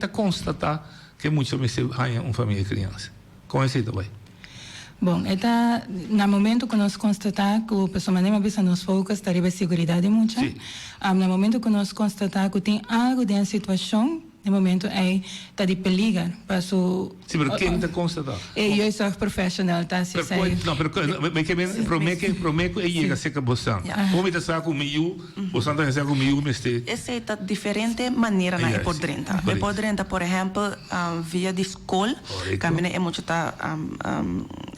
Ta konstatá ku e mucha mester haña un famia di kriansa. Kon esei ta bai? Bon, e ta na momento ku nos konstatá ku, pasobra manera mi a bisa nos focus ta riba e seguridat di mucha. Na momento ku nos konstatá ku tin algu den e situashon, den momento ei ta di peliger pa su. Sí, pero ken ta konstatá? E jeugdzorgprofessional ta hasi esei. No, pero mi ke men promé ke promé ku e yega serka bosan. Kon mi ta sa ku mi yu, bosan ta sa ku mi yu mester. Esei ta diferente maneranan e por drenta. E por drenta por ehèmpel via di skol, kaminda e mucha ta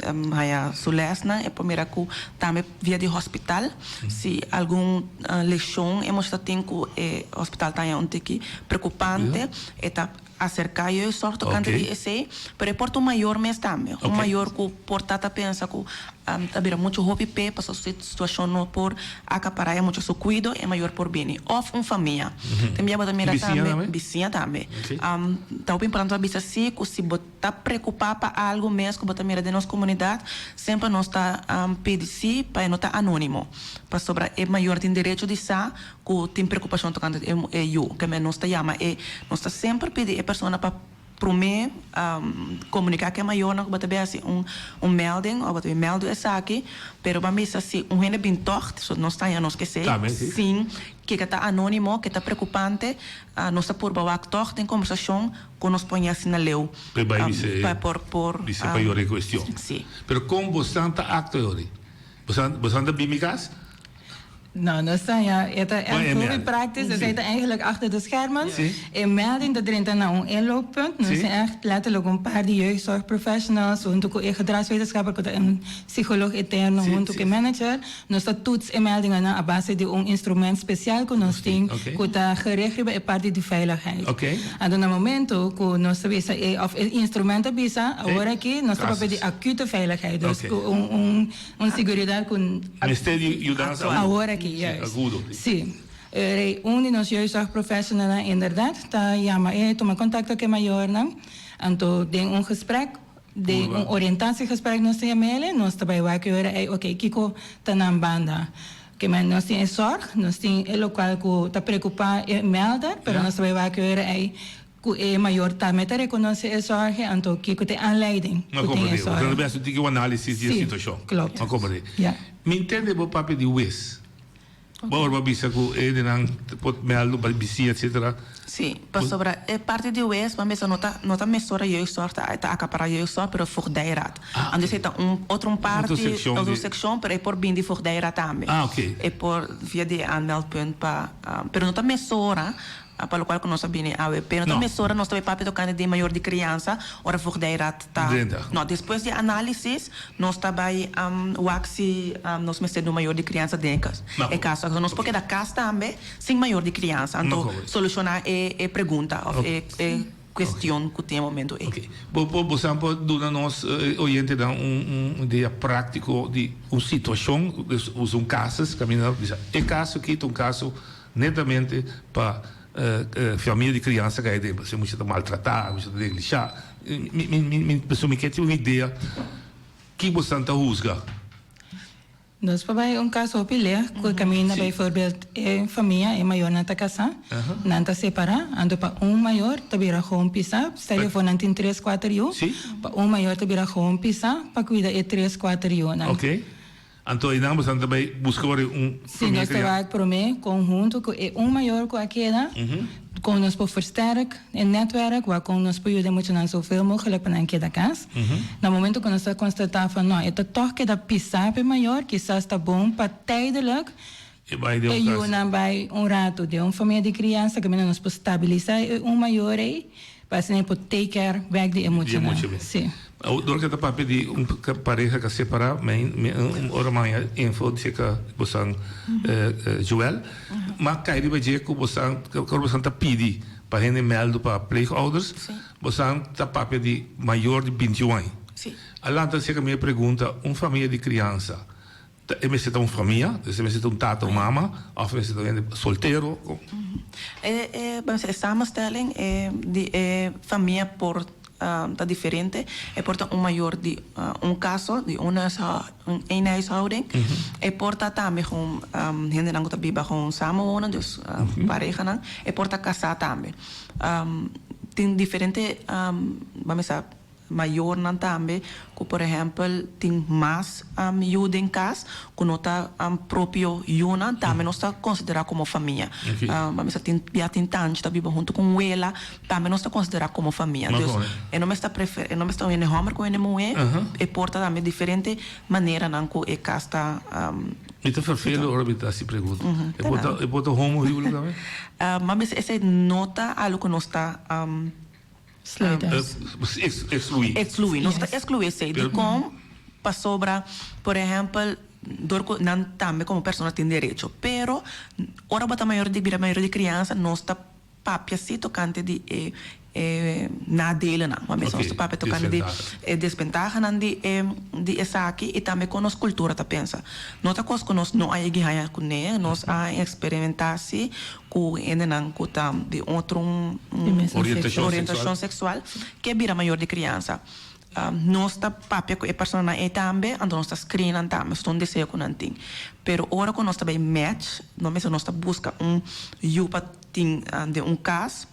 haña su lèsnan, e por mira ku tambe via di hospital, si algun leshon e mucha ta tin ku e hospital ta haña un tiki preokupante, e ta aserká jeugdzorg tokante di esei, pero e por ta un mayor mes tambe, un mayor ku por ta ta pensa ku ta bira muchu hopi p'e pasobra su situashon no por akapará e mucha su kuido, e mayor por bini. Òf un famia. Tin bia bo ta mira tambe, bisiña tambe. Ta hopi importante pa bisa si ku si bo ta preokupá pa algu mes ku bo ta mira den nos komunidat, semper nos ta pidi si pa e no ta anónimo, pasobra e mayor tin derecho di sa ku tin preokupashon tokante e yu. Keme nos ta yama e, nos ta semper pidi e persona pa promé komuniká ku e mayornan ku bo ta bin hasi un un melding òf bo ta bin mèldu esaki, pero ban bisa si un hende bin tòg, so nos ta haña nos ke esei sin ke ta anónimo, ke ta preokupante, nos ta purba wak tòg den kombersashon ku nos por haña asina leu pa por por. Bisa pa yora e kuestion. Pero kon bosan ta aktua yora? Bosan bosan ta bin mi kas? No, nos ta ya, e ta echt hopi praktisch, dus e ta eigenlijk achter de schermen. E melding ta drenta na un inlooppunt, nos tin echt letterlijk un paar di jeugdzorgprofessionals hunto cu e gedragswetenschapper cu ta un psycholoog interno hunto cu e manager. Nos ta toets e meldingennan a base di un instrument special cu nos tin cu ta gericht riba e parti di veiligheid. Anto na momento cu nos ta bisa e of e instrument ta bisa, awor aki nos ta papia di acute veiligheid, dus cu un Un seguridad cu. Mester di yudansa agudo. Awor aki, juist. Agudo. Si. Rei, un di nos jeugdzorgprofessionalnan inderdaad ta yama e tuma contacto cu e mayornan. Anto den un gesprek, den un orientatiegesprek nos ta yama el'e, nos ta bay wak e ora ey, ok, kico ta nan banda. Ke men nos tin e zorg, nos tin e locual cu ta preocupa e melder, pero nos ta bay wak e ora ey Ku e mayor tambe ta rekonosé e zorg, anto kiko ta e aanleiding ku tin e zorg? Bo ta hasi un análisis di e situashon. Sí, klopt. Mi komprendé. Ja. Mi ntende bo papia di wes. Bo ora bo a bisa ku e hendenan por mèldu pa bisiña etsetera. Sí, pasobra e parti di wes bo a bisa no ta no ta mesora jeugdzorg ta ta akapará jeugdzorg pero voogdijraad. Ah, Anto esei ta un otro un parti, otro sekshon pero e por bin di voogdijraad tambe. Ah, oké. E por via di e aanmeldpunt pa pero no ta mesora Pa lokual ku nos a bini awe. Pero ta mesora nos ta bai papia tokante di mayor di kriansa ora voogdijraad ta. No, despues di análisis nos ta bai wak si nos mester di un mayor di kriansa den e kaso. Anto nos por keda kas tambe sin mayor di kriansa. Anto solushoná e pregunta òf e kuestion ku tin e momento ei. Bo por bo san por duna nos oyentenan un idea práktiko di un situashon, usa un kasus kaminda bisa e kaso aki ta un kaso Netamente pa famia di criansa cay aden, pasobra mucha ta maltrata, mucha ta neglisha. Mi, mi, mi, mi, pasobra mi ke tin un idea ki bosan ta husga. Nos por bay un caso hopi leh cu e caminda bijvoorbeeld e famia, e mayornan ta casa, nan ta separa, anto pa un mayor ta bira gewoon pisa, stel je voor nan tin tres, cuater yu, pa un mayor ta bira gewoon pisa pa cuida e tres, cuater yunan. Anto einan boso ta bai buska ora un Si, nos ta wak prome konhunto ku e un mayor ku a keda, kon nos por versterk e netwerk, wak kon nos por yuda e muchanan zoveel mogelijk pa nan keda kas. Na momento ku nos ta konstatá van no, e ta tòg keda pisá pa e mayor, kisas ta bon pa tijdelijk e e yunan bai un ratu den un famia di kriansa kaminda nos por stabilisá e un mayor ei. Pa asina e por take care bek di e muchanan. Si. Dor ke ta papia di un pareha ka separa, mi ora mi haña info acerca bosan Joel, m'a kai riba dje ku bosan ora bosan ta pidi pa hende mèldu pa pleegouders, bosan ta papia di mayor di binti un aña. A lanta acerca mi e pregunta, un famia di kriansa Ta e mester ta un famia? Dus e mester ta un tata o mama of e mester ta un hende soltero? Con? E e bo e samenstelling e di e famia por ta diferente. E por ta un mayor di un caso, di un un eenhuishouding. E por ta tambe gewoon hendenan cu ta biba gewoon samenwonen, dus parehanan. E por ta casa tambe. Tin diferente, ban bisa, mayornan tambe ku por ehèmpel tin mas yu den kas ku no ta propio yunan tambe nos ta konsiderá komo famia. Ban bisa tin bia tin tanchi ta biba huntu ku un wela tambe nos ta konsiderá komo famia. Dus e no mester e no mester un hende hòmber ku un hende muhé e por ta tambe diferente maneranan ku e kas ta. Mi ta ferfelu ora mi ta hasi pregunta. E por ta e por ta homo huwelijk tambe? Ban bisa esei no ta algu ku nos ta. Sluit uit. Excluí. Excluí. Nos ta excluí esei. Dikon? Pasobra, por ehèmpel, dor ku nan tambe komo persona tin derecho. Pero, ora bo ta mayor di bira mayor di kriansa, nos ta papia sí tokante di e e nadelennan. Bo a mester nos ta papia tokante di e desbentahanan di e di esaki i tambe kon nos kultura ta pensa. No ta kos ku nos no a yegi haña kuné, nos a eksperimentá sí ku hendenan ku ta di otro orientashon seksual ke bira mayor di kriansa. Nos ta papia ku e personanan ei tambe, anto nos ta screen nan tambe, si ta un deseo ku nan tin. Pero ora ku nos ta bai match, no mester nos ta buska un yu pa tin den un kas.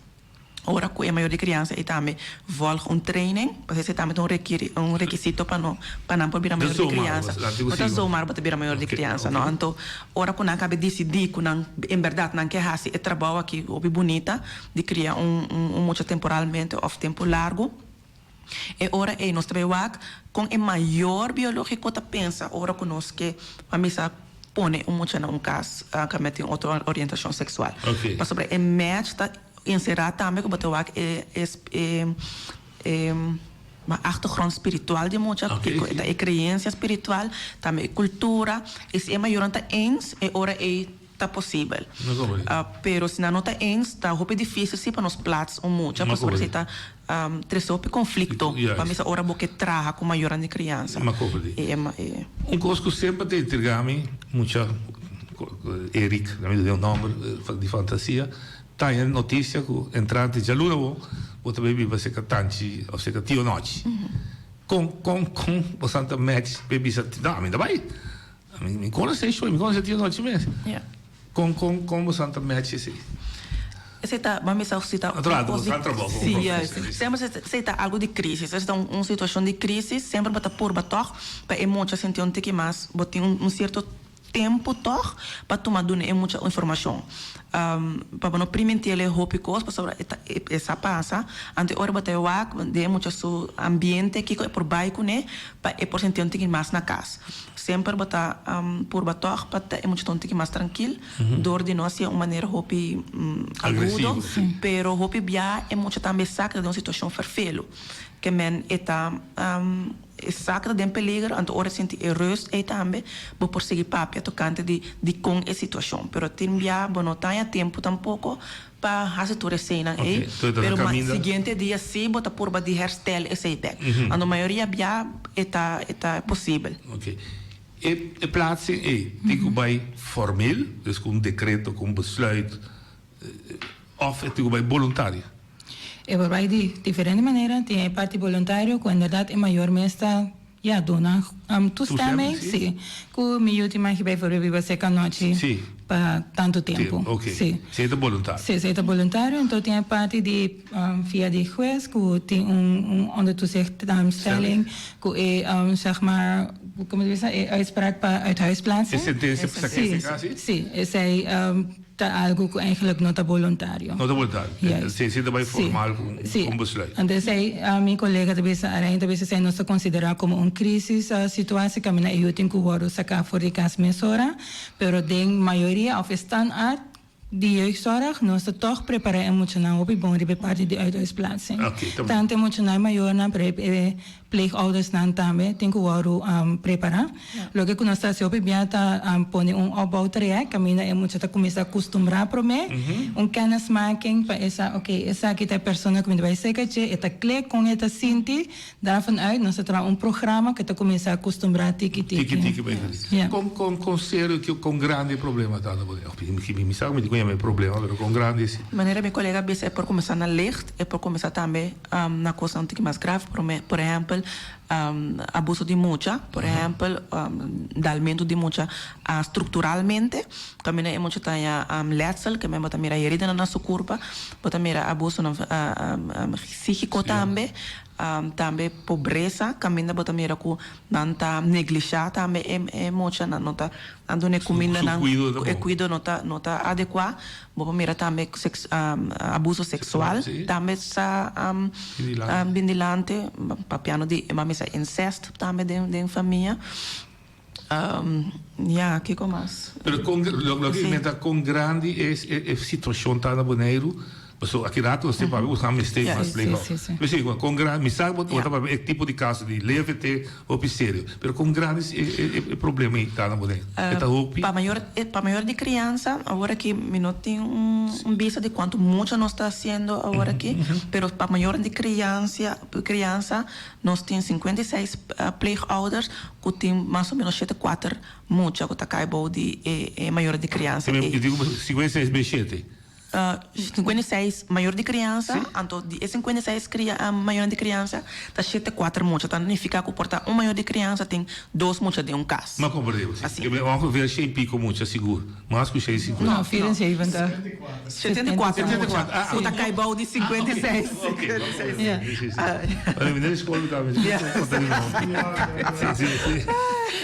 Ora ku e mayor di kriansa ei tambe volg un training, pasobra esei tambe ta un rekiri, un rekisito pa no, pa nan por bira mayor di kriansa. No ta zomaar bo ta bira mayor di kriansa, no. Anto, ora ku nan kabe disidí ku nan en bèrdat nan ke hasi e trabou aki hopi bunita di kria un un mucha temporalmente òf tempu largu, e ora ei nos ta bai wak kon e mayor biológiko ta pensa ora ku nos ke pa misa pone un mucha na un kas kaminda tin otro orientashon seksual. Pasobra e match ta Enserá tambe ku bo ta wak e e achtergrond spiritual di mucha, kiko ta e kreensia spiritual, tambe e kultura, i si e mayornan ta eens e ora ei ta posibel. Pero si nan no ta eens ta hopi difísil si pa nos plats un mucha pasobra si ta trese hopi konflikto pa misa ora bo ke traha ku mayornan di kriansa. Un kos ku semper ta intriga mi mucha, Eric, mi ta den un nòmber di fantasia. Ta e noticia cu entrante djaluna bo, bo ta bay biba cerca tanchi of cerca tio Nochi. Con, con, con bo santa match p'e bisa, no, ami ta bay. Mi, mi conoce sho, mi conoce tio Nochi mes. Con, con, con bo santa match esey? Esey ta, bo a misa si ta un cos di, si, juist. Semper esey ta algo di crisis. Esey ta un situacion di crisis, semper bo ta purba toch pa e mucha sinti un tiki mas, bo tin un cierto Tempu tòg pa tuma duna e mucha informashon. Pa bo no primintí-el e hopi kos pasobra e ta e sa pasa. Anto e ora bo ta e wak den e mucha su ambiente kiko e por bai kuné pa e por sinti un tiki mas na kas. Semper bo ta purba tòg pa ta e mucha ta un tiki mas trankil dor di no hasié un manera hopi agudo pero hopi bia e mucha tambe sa ku ta den un situashon ferfelu ke men e ta E sa ku ta den peligro, anto ora e sinti e rust ei tambe, bo por sigui papia tokante di dikon e situashon. Pero tin bia bo no ta haña tempu tampoko pa hasi tur eseinan ei, pero ma siguiente dia sí bo ta purba di herstel esei bèk. Anto mayoria bia e ta e ta posibel. Oké. E e plaatsing ei tin ku bai formeel, dus ku un dekreto, ku un besluit, Of e tin ku bai boluntario? E por bai di diferente manera. Tin e parti boluntario ku inderdat e mayor mes ta, ya, duna toestemming, si, ku mi yu tin magi bijvoorbeeld biba serka anochi pa tantu tempu. Si, esei ta boluntario. Si, esei ta boluntario. Anto tin e parti di via di hues ku tin un ondertoezichtstelling ku e, zeg maar, komo ta bisa, e uitspraak pa uithuisplaatsing. E sentensia pa saka esei? Si, esei. Ta algo cu eigenlijk no ta boluntario. No ta boluntario. Juist. Si, si ta bay formal cu un besluit. Anto esey mi colega ta bisa, Arijn ta bisa esey nos ta considera como un crisis situatie caminda e yu tin cu wordo saca for di cas mesora, pero den mayoria of e standaard di jeugdzorg nos ta toch prepara e muchanan hopi bon riba e parti di uithuisplaatsing. Tanto e muchanan e mayornan pero e Pleegoudersnan tambe tin ku wòrdu prepará. Loke ku nos ta hasi hopi bia ta pone un opbouwtraject kaminda e mucha ta kuminsá kustumbrá promé, un kennismaking pa e sa oke esaki ta e persona ku mi ta bai seka dje, e ta kle kon e ta sinti. Daarvan uit nos ta traha un programa ku e ta kuminsá kustumbrá tiki tiki. Tiki tiki bai kere. Kon kon kon serio ki kon grandi e problema ta na Boneiru? Mi sa ku mi tin ku yama e problema pero kon grandi si? Manera mi kolega a bisa e por kuminsá na licht, e por kuminsá tambe na kosnan un tiki mas grave, por ehèmpel. Abuso di mucha, por ehèmpel, dalmentu di mucha strukturalmente, kaminda e mucha ta haña lètsel, ke men bo ta mira heridanan na su kurpa, bo ta mira abusonan sígiko tambe, tambe pobresa, kaminda bo ta mira ku nan ta neglishá tambe e mucha, nan no ta duna e kumindanan, e kuido no ta no ta adekuá. Bo por mira tambe abuso seksual tambe sa bin dilanti, papiando di e mami sa incest tambe den famia. Ya, kiko mas? Pero kon, loke mi ta kon grandi e situashon ta na Boneiru, pasobra aki rato nos tin papia ku nos mester mas pleegouder. P'esei kon grandi, mi sa bo ta papia e tipo di kaso di leve te Hopi serio. Pero con grandi e problema ei ta na Boneiru? E ta hopi? Pa mayor, pa mayor di criansa, awor aki mi no tin un bista di cuanto mucha nos ta haciendo awor aki, pero pa mayor di criansia, criansa nos tin 56 pleegouders cu tin mas o menos shete cuater mucha cu ta cay bou di e mayor di criansa ei. Mi dico 56 bij shete. 56 mayor di kriansa, anto di e 56 kria mayornan di kriansa ta shete kuater mucha, ta nifiká ku por ta un mayor di kriansa tin dos mucha den un kas. Ma komprendé bo si. Ke ongeveer shei piko mucha sigur, mas ku shei sinkuenta. No, 74. 74 mucha ku ta kai bou di 56. Oké, si si. Ora mi na skol mi tabata konta di nobo. Si si si.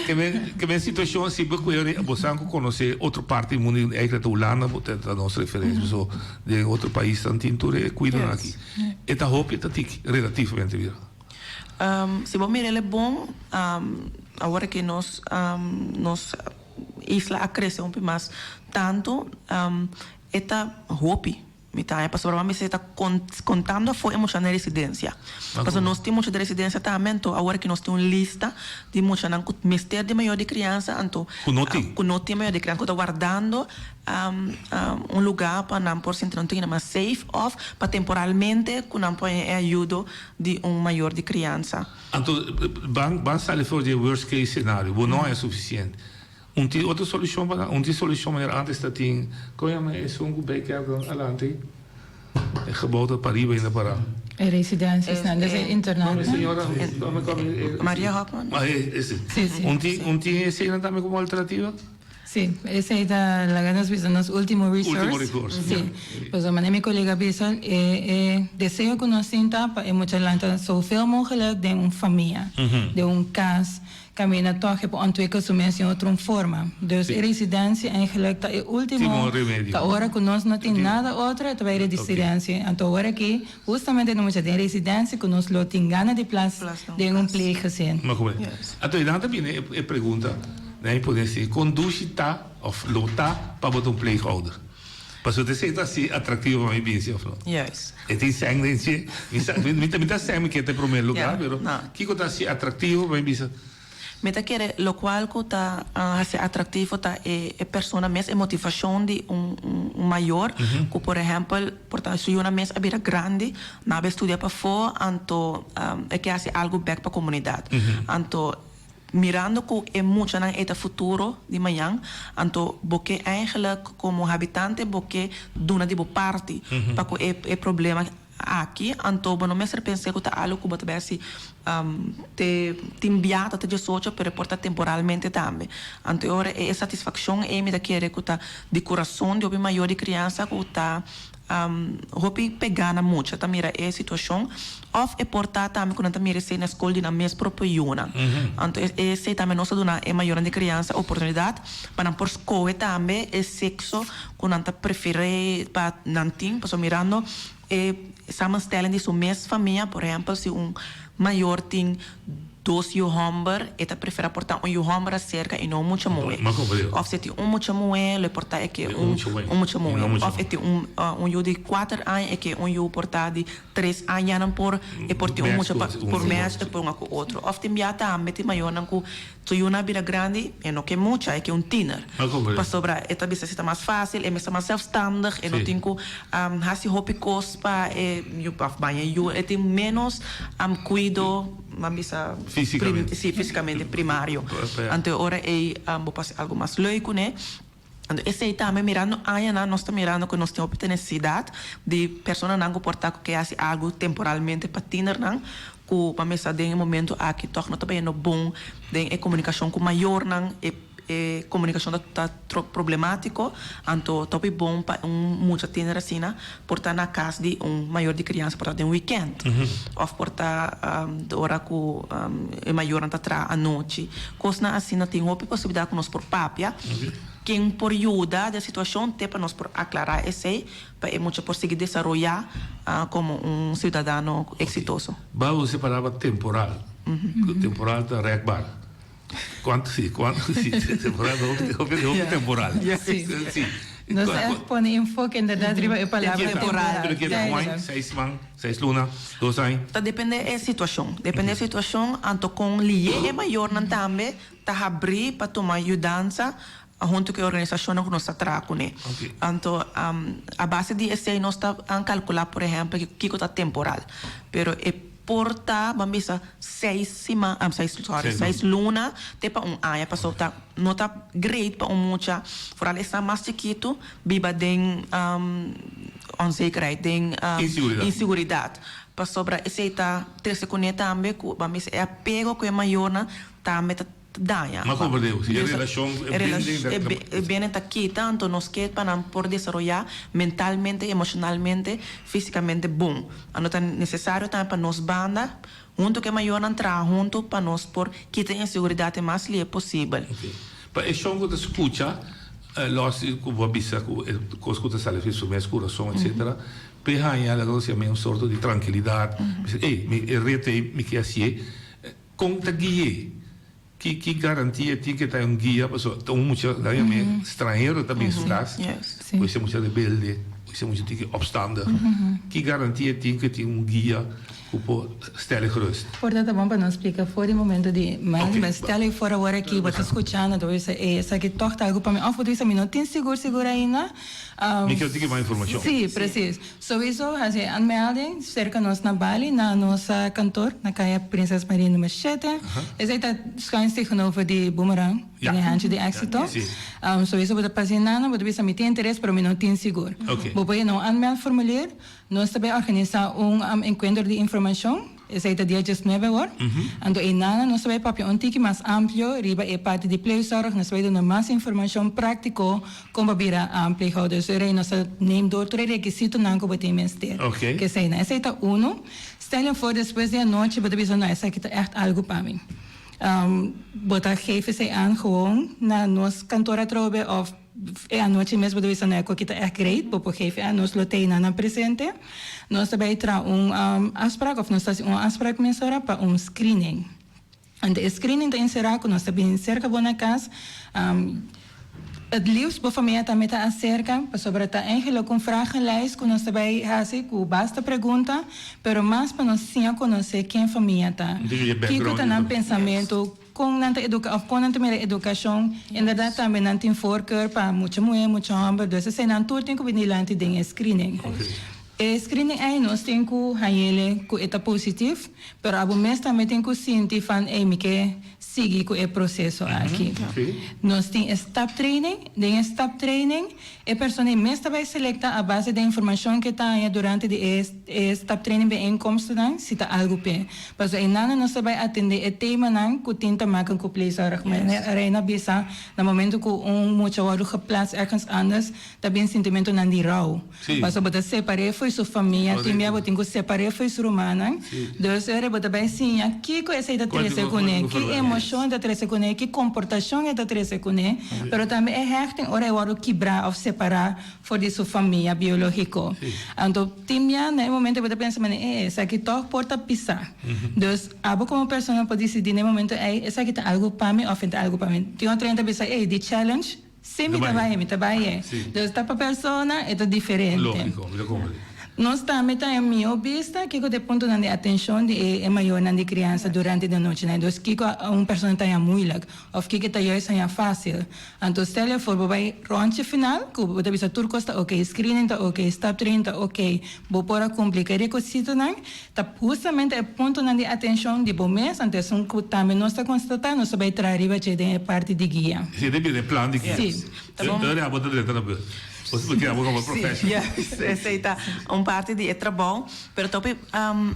Ke men situashon si bo kuer bo san ku konosé otro parti di mundu eigenlijk ta Hulanda bo ta nos referensia paso den otro paisnan tin tur e kuidonan aki. E ta hopi e ta tiki relativamente bira? Si bo mira el e bon awor aki nos nos isla a krese hopi mas tantu e ta hopi. Mi ta haña pasobra mi mester ta contando afó e muchanan di residencia. Pasobra nos tin mucha di residencia tambe, anto awor aki nos tin un lista di muchanan cu mester di mayor di criansa, anto Cu no tin. cu no tin mayor di criansa, cu ta wardando un lugar pa nan por sinti nan tin mas safe of pa temporalmente cu nan por haña e ayudo di un mayor di criansa. Anto ban ban sali for di e worst case scenario, bo no haña suficiente. Un tin otro solucion pa nan? Un tin solucion manera antes ta tin, con yama esun cu bay kerk dan alante? E gebouw ta pariba ainda para. E residencias nan, des e internat nan? Señora, Maria Hopman. Ah, ese. Si, si. Un tin, un tin esey nan tambe como alternativa? Si, esey ta laga nos bisa nos ultimo resource. Ultimo recurso. Si. Pasobra manera mi colega a bisa, e e deseo cu nos tin ta pa e muchanan ta zoveel mogelijk den un famia, den un cas. Caminda toch e por ontwikkel su mes den otro un forma. Dus e residencia eigenlijk ta e ultimo, ta ora cu nos no tin nada otro e ta bay residencia. Anto ora aki hustamente nos mucha den residencia cu nos lo tin gana di plas den un pleeggezin. Ma como Anto nan ta bini e pregunta, nan e pone si con dushi ta of lo ta pa bo ta un pleegouder? Pasobra esei ta hasi atractivo pa mi binsi of no? E tin sèn den dje. Mi sa, mi ta, mi ta sèn mi ke ta e promé lugá, pero kiko ta hasi atractivo pa mi bisa? Mi ta kere lokual ku ta hasi atractivo ta e e persona mes, e motivashon di un un mayor ku por ehèmpel por ta su yunan mes a bira grandi, nan a bai studia pafó, anto e ke hasi algu bèk pa komunidat. Anto Mirando ku e muchanan ei ta futuro di mañan, anto bo ke eigenlijk komo habitante bo ke duna di bo parti pa ku e e problema aki, anto bo no mester pensa ku ta algu ku bo ta bai hasi te tin biaha te diesocho pero e por ta temporalmente tambe. Anto e ora e satisfakshon ei mi ta kere ku ta di kurason di hopi mayor di kriansa ku ta Hopi pegá na mucha ta mira e situashon òf e por ta tambe ku nan ta mira esei na skol di nan mes propio yunan. Anto esei tambe nos ta duna e mayornan di kriansa oportunidat pa nan por skohe tambe e sekso ku nan ta preferí pa nan tin, pasobra mirando e samenstelling di su mes famia, por ehèmpel si un mayor tin dos yu hòmber, e ta preferá por ta un yu hòmber aserka i no un mucha muhé. Òf si e tin un mucha muhé, lo e por ta e ke un mucha muhé. Òf e tin un un yu di kuater aña, e ke un yu por ta di tres aña, ya nan por e por tin un mucha pa por mèch e por un ku otro. Òf tin bia tambe tin mayornan ku su yunan a bira grandi, e no ke mucha, e ke un tiner. Pasobra e ta bisa si ta mas fásil, e mes ta mas sèlfstandig, e no tin ku hasi hopi kos pa e yu, òf baña e yu, e tin ménos kuido. Nan bisa Físicamente. Sí, físicamente primario. Anto e ora ei bo por hasi algo mas leuk kuné. Anto esei tambe mirando añanan nos ta mirando ku nos tin hopi nesesidat di personanan ku por ta ku ke hasi algu temporalmente pa tienernan ku pa mester den e momento aki tòg no ta bayendo bon den e komunikashon ku mayornan e e komunikashon ta ta problemátiko anto ta hopi bon pa un mucha tiener asina por ta na kas di un mayor di kriansa por ta den wikènt òf por ta ora ku e mayornan ta traha anochi. Kosnan asina tin hopi posibilidat ku nos por papia. Ken por yuda den situashon te pa nos por aklará esei pa e mucha por sigui desaroyá komo un siudadano eksitoso. Bo a usa e palabra temporal. Temporal ta rekbaar. Cuanto si, cuanto si, temporal hopi, hopi, hopi temporal. Si. Si. Nos echt pone enfoke inderdaad riba e palabra temporal. Pero kier ta un aña, seis siman, seis luna, dos aña? Ta depende e situacion. Depende e situacion, anto con liye e mayornan tambe ta habri pa tuma yudansa hunto cu e organisacionnan cu nos ta traha cune. Anto a base di esey nos ta calcula por ehempel kico ta temporal. Pero e por ta, ban bisa, seis siman, seis, sorry, seis luna te pa un aña pasobra ta no ta great pa un mucha, foral esnan mas chikitu, biba den onzekerheid, den inseguridat. Pasobra esey ta trece cune tambe cu, ban bisa, e apego cu e mayornan tambe ta. daña. Ma comprende bo, si e relacion e bende e bende ta kita, anto nos ke pa nan por desaroya mentalmente, emocionalmente, fisicamente bon. Anto ta necesario tambe pa nos banda, hunto ku e mayornan traha hunto pa nos por kita e inseguridad e mas lihe posibel. Ok. Pa e shon ku ta scucha, los di ku bo a bisa ku e kos ku ta sali for su mes kurason etcetera, p'e haña laga nos yama un sorto di trankilidad, bisa ey mi e reto ey mi ke hacié. Kon ta gui'é? Ki ki garantia tin ke ta un guia? Pasobra ta un mucha, nan yam'é stranhero ta bin su kas, por esei mucha rebelde, por esei mucha tiki opstandig. Ki garantia tin ke tin un guia ku por stel e gerust? Por ta ta bon pa nos splika for di momento di manda, ma stel e for awor aki bo ta skuchando, bo ta bisa ey esaki tòg ta algu pa mi òf bo ta bisa mi no tin sigur sigur ainda. Mi ke tiki mas informashon. Sí, presis. Souiso hasi e aanmelding serka nos na Bali na nos kantoor na Kaya Prinses Maria nummer shete. Esei ta schuins tegenover di Boomerang, den e hanchi di Exito. Souiso bo ta pasa hinana, bo ta bisa mi tin interes pero mi no tin sigur. Bo por yena un aanmeldformulier. Nos ta bay organisa un encuentro di informacion. Esei ta dia diesnuebe awor. Anto einana nos ta bai papia un tiki mas amplio riba e parti di pleegzorg. Nos ta bai duna mas informashon práktiko kon pa bira pleeghouder. So e rei nos ta neem door tur e rekisitonan ku bo tin mester. Oké. Keseinan. Esei ta unu. Stel je voor despues di anochi bo ta bisa no esaki ta ègt algu pa mi. Bo ta geef esei aan gewoon na nos kantoor atrobe òf. E anochi mes bo ta bisa no e koki ta ègt great, bo por geef e nos lo tei nan nan presente. Nos ta bai traha un afsprak òf nos ta hasi un afsprak mesora pa un screening. Anto e screening ta enserá ku nos ta bini serka bo na kas. Het liefst bo famia tambe ta aserka pasobra ta eigenlijk un vragenlijst ku nos ta bai hasi ku basta pregunta, pero mas pa nos siña konosé ken famia ta, kiko ta nan pensamentu. Kon nan ta eduka of kon nan ta mira edukashon, inderdat tambe nan tin voorkeur pa mucha muhé, mucha hòmber, dus esei nan tur tin ku bini dilanti den e screening. E screening ei nos tin ku hañ'ele ku e ta positif, pero abo mes tambe tin ku sinti van ei mi ke sigui ku e proseso aki. Nos tin e staptraining, den e staptraining e persona ei mes ta bai selekta a base di e informashon ku e ta haña durante di e E staptraining bijeenkomstennan si ta algu p'e. Pasobra einan nos ta bai atendé e temanan ku tin ta maken ku pleegzorg. Meneer Reina bisa na momento ku un mucha wòrdu geplaats ergens anders ta bin sintimentonan di rou. Pasobra bo ta separ'é fo'i su famia, tin bia bo tin ku separ'é fo'i su rumannan. Dus ora bo ta bai siña kiko esei ta trese kuné, ki emoshon e ta trese kuné, ki komportashon e ta trese kuné, pero tambe e hechting ora e wòrdu kibrá òf separá for di su famia biológiko. Anto tin bia na e momento bo ta pensa manera e esaki tòg por ta pisá. Dus abo komo persona por disidí na e momento ei esaki ta algu pa mi òf e ta algu pa mi. Tin otro hende ta bisa ei di challenge si mi ta bai mi ta bai e. Dus ta pa persona e ta diferente. Lógiko, mi ta komprendé. Nos tambe ta en mihó bista kiko ta e puntonan di atenshon di e e mayornan di kriansa durante di anochinan. Dus kiko un persona ta haña moeilijk òf kiko ta juist haña fásil. Anto stel je voor bo bai ròntje final ku bo ta bisa tur kos ta oké, screening ta oké, staptraining ta oké, bo por a kumpli ku e rekositonan, ta hustamente e puntonan di atenshon di bo mes, anto esun ku tambe nos ta konstatá, nos ta bai traha riba dje den e parti di guia. Si, den bira e plan di guia. Si. Dor abo ta drenta na bus. Bo ta keda komo professional. Sí, esei ta un parti di e trabou. Pero ta hopi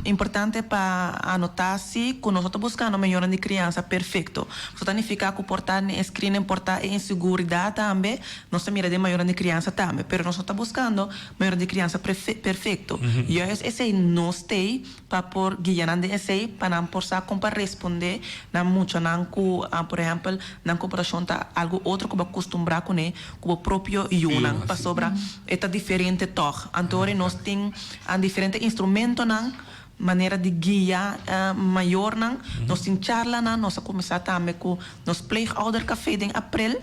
importante pa anotá si ku nos no ta buskando mayornan di kriansa perfekto. Eso ta nifiká ku por ta e screening, por ta e inseguridat tambe, nos ta mira den mayornan di kriansa tambe. Pero nos no ta buskando mayornan di kriansa perfekto. Juist esei nos t'ei pa por guia nan den esei, pa nan por sa kon pa respondé na muchanan ku, por ehèmpel, nan komportashon ta algu otro ku bo a kustumbrá kuné ku bo propio yunan, pasobra e ta diferente tòg. Anto ora nos tin diferente instrumentonan, manera di guia mayornan, nos tin charlanan, nos a kuminsá tambe ku nos pleegoudercafé den aprel.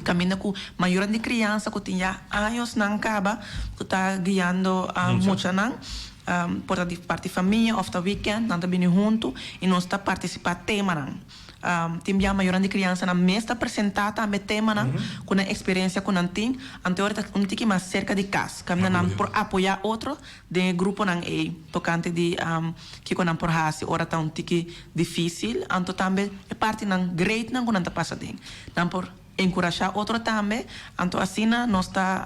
Kaminda ku mayornan di kriansa ku tin ya añosnan kaba ku ta guiando muchanan, por ta di parti famia òf ta wikènt, nan ta bini huntu i nos ta partisipá temanan. Tin bia mayornan di kriansanan mes ta presentá tambe temanan ku nan eksperensia ku nan tin, anto e ora ta un tiki mas serka di kas, kaminda nan por apoyá otro den e gruponan ei tokante di kiko nan por hasi ora ta un tiki difísil, anto tambe e partinan greatnan ku nan ta pasa den. Nan por enkurashá otro tambe, anto asina nos ta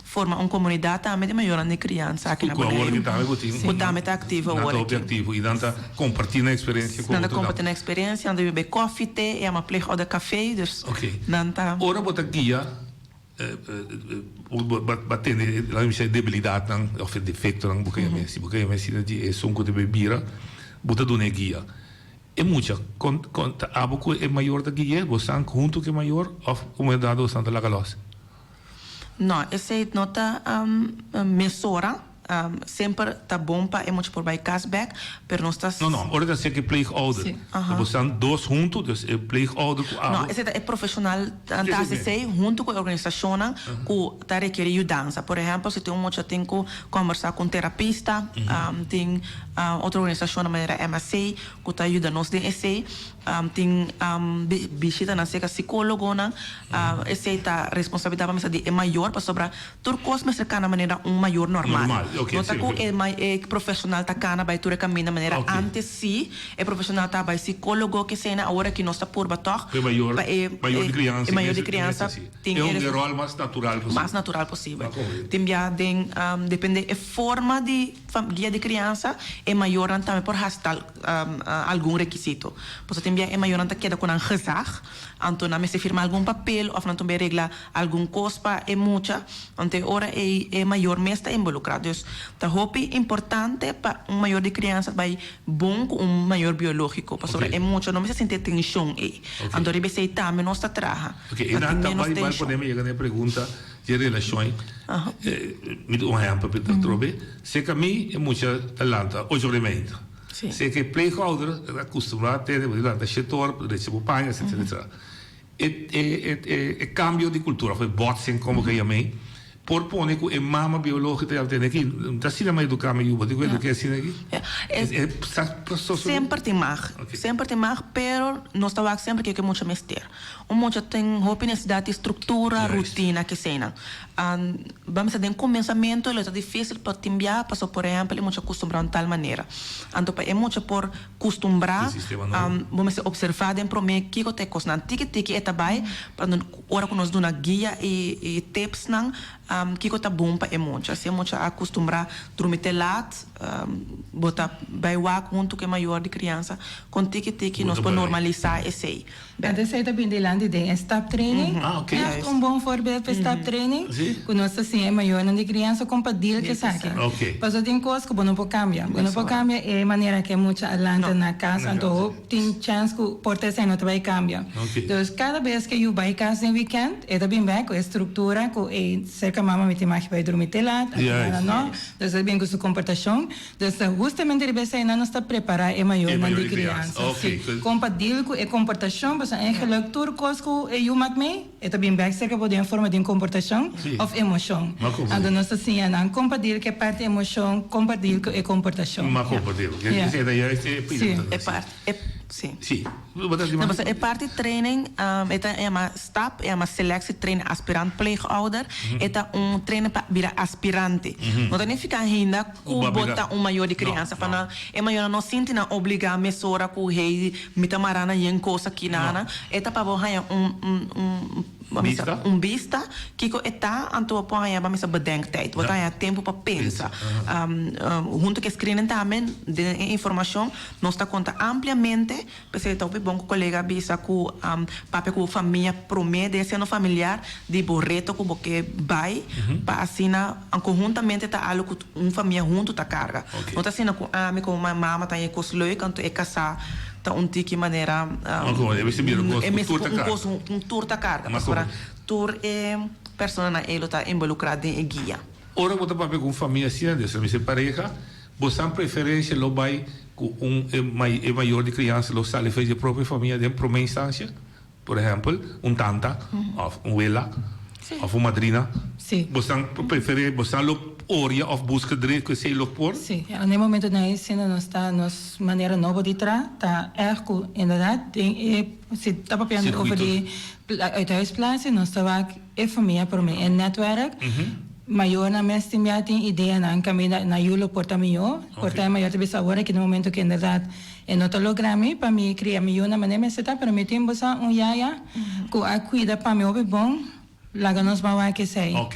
forma un komunidat tambe di mayornan di kriansa aki na Ku awor Boneiru aki tambe ku tin ku tambe ta aktivo nan awor ta hopi aki. aktivo i nan ta kompartí nan eksperensia ku Nan ta otro kompartí tambe. nan eksperensia, nan ta bebe kòfi, te, e yama pleegoudercafé, dus Oké. nan ta. Ora bo ta guia Bo a tene, laga mi bisa, e debilidatnan òf e defektonan, bo ka yama si bo ka yama asina, di esun ku ta bai bira, bo ta duna e guia. E mucha, kon kon ta abo ku e mayor ta gui'é? Bo san huntu ku e mayor òf un momento dado bo san ta laga lòs? No, esei no ta mesora. Semper ta bon pa e mucha por bai kas bek, pero nos ta. No, no, ora ta ser ku e pleegouder. Sí. Ta bo stan dos huntu, dus e pleegouder ku abo. No, esei ta e profeshonal ta hasi esei huntu ku e organisashonnan ku ta rekerí yudansa. Por ehèmpel, si tin un mucha tin ku kòmbersá ku un terapista, tin otro organisashonnan manera MSC ku ta yuda nos den esei. Tin bishitanan serka sikólogonan. Esei ta responsabilidat pa mester di e mayor pasobra Tur kos mester kana manera un mayor normal. Normal, ok, No ta sí, ku ok. e ma e profeshonal ta kana bai tur e kaminda manera Ok. antes sí, e profeshonal ta bai sikólogo kesena, awor aki nos ta purba tòg E mayor, pa e mayor di e kriansa e mayor di mester kriansa sí. tin E e un res e ròl mas natural posibel. mas natural posibel. Ah, komprendí. Tin bia den depende e forma di fam guia di kriansa e mayornan tambe por hasi tal algun rekisito. Pasobra tin bia e mayornan ta keda ku nan gezag, anto nan mester firma algun papel òf nan tambe regla Algun kos pa e mucha, anto e ora ei e mayor mes ta involukrá. Dus ta hopi importante pa un mayor di kriansa bai bon ku un mayor biológiko, pasobra e mucha no mester sinti e tenshon ei. Anto riba esei tambe nos ta traha, Ok, e pa nan tin ta ménos bai bai tenshon. pone mi yega na e pregunta di e relashon ei. Mi ta un ehèmpel pa ta trobe. Serka mi e mucha ta lanta ocho ora i meinta. Serka e pleegouder ta akustumbrá tene bo di lanta shete ora, drecha bo paña, etsetera, etsetera. E e e cambio di cultura of e botsing como ke yam'e por pone cu e mama biologico ta yama tene aki ta asina mi a educa mi yu bo tin cu educa asina aki? E sa sosode? Semper tin mag, semper tin mag pero nos ta wak semper kiko e mucha mester. Un mucha tin hopi necesidad di structura, rutina keseinan. Ba mester den comenzamento lo ta dificil pa tin bia paso por ehempel e mucha custumbra un tal manera. Anto pa e mucha por Kustumbrá, bo mester opservá den promé kiko ta e kosnan. Tiki tiki e ta bai, pa ora ku nos duna guia i tipsnan kiko ta bon pa e mucha. Si e mucha a kustumbrá drumi te lat, bo ta bai wak huntu ku e mayor di kriansa kon tiki tiki nos por normalisá esei. Anto esei ta bin dilanti den e staptraining. Echt un bon voorbeeld pa e staptraining. Ku nos ta siña e mayornan di kriansa kon pa deal ku esaki. Pasobra tin kos ku bo no por kambia. Bo no por kambia e manera ku e mucha a lanta na kas, anto hopi tin chèns ku por ta esei no ta bai kambia. Dus kada bes ku e yu bai kas den wikènt, e ta bin bèk ku e struktura ku e serka mama mi tin magi bai drumi te lat, asina no. Dus e ta bin ku su komportashon. Dus ta hustamente riba eseinan nos ta prepará e mayornan di kriansa. Sí, kon pa deal ku e komportashon, pasobra eigenlijk tur kos ku e yu mak mee, e ta bin bèk serka bo den forma di un komportashon òf emoshon. Anto nos ta siña nan kon pa deal ku e parti emoshon, kon pa deal ku e komportashon. Sí. No, pasobra e parti training e ta yama stap, e yama selectie training aspirant pleegouder. E ta un training pa bira aspirante. No ta nifica ainda cu bo ta un mayor di criansa. Pa nan e mayornan no sinti nan obliga mesora cu hey mi ta mara na yen cos aki na. E ta pa bo haya un un un un bista kico e ta anto bo por haya bo mester bedenktijd. Bo ta haya tempo pa pensa. Hunto cu e screening tambe den e informacion Nos ta konta ampliamente, p'esei ta hopi bon ku kolega a bisa ku papia ku bo famia promé den seno familiar di bo reto ku bo ke bai pa asina konhuntamente ta algu ku un famia huntu ta karga. No ta asina ku ami komo mama ta haña e kos leuk anto e kasá ta un tiki manera e mester ku un kos un tur ta karga pasobra tur e personanan ei lo ta involukrá den e guia. Ora bo ta papia ku un famia asina, des a mester pareha. Bosan preferencia lo bay cu un e e mayor di criansa lo sali for di e propio famia den prome instancia? Por ehempel, un tanta of un wela of un madrina. Bosan prefere, bosan lo oria of busca dre cu esey lo por? Sí, na e momentonan ei asina nos ta nos manera nobo di traha ta erg cu inderdaad den e si ta papiando over di uithuisplaatsing nos ta wak e famia prome e netwerk. Mayornan mes tin bia tin ideanan kaminda nan yu lo por ta mihó. Por ta e mayor ta bisa awor aki na momento ku inderdat e no ta logra mi pa mi kria mi yu na manera mester ta, pero mi tin bo sa un yaya ku a kuida pa mi hopi bon, laga nos ban wak esei. Ok,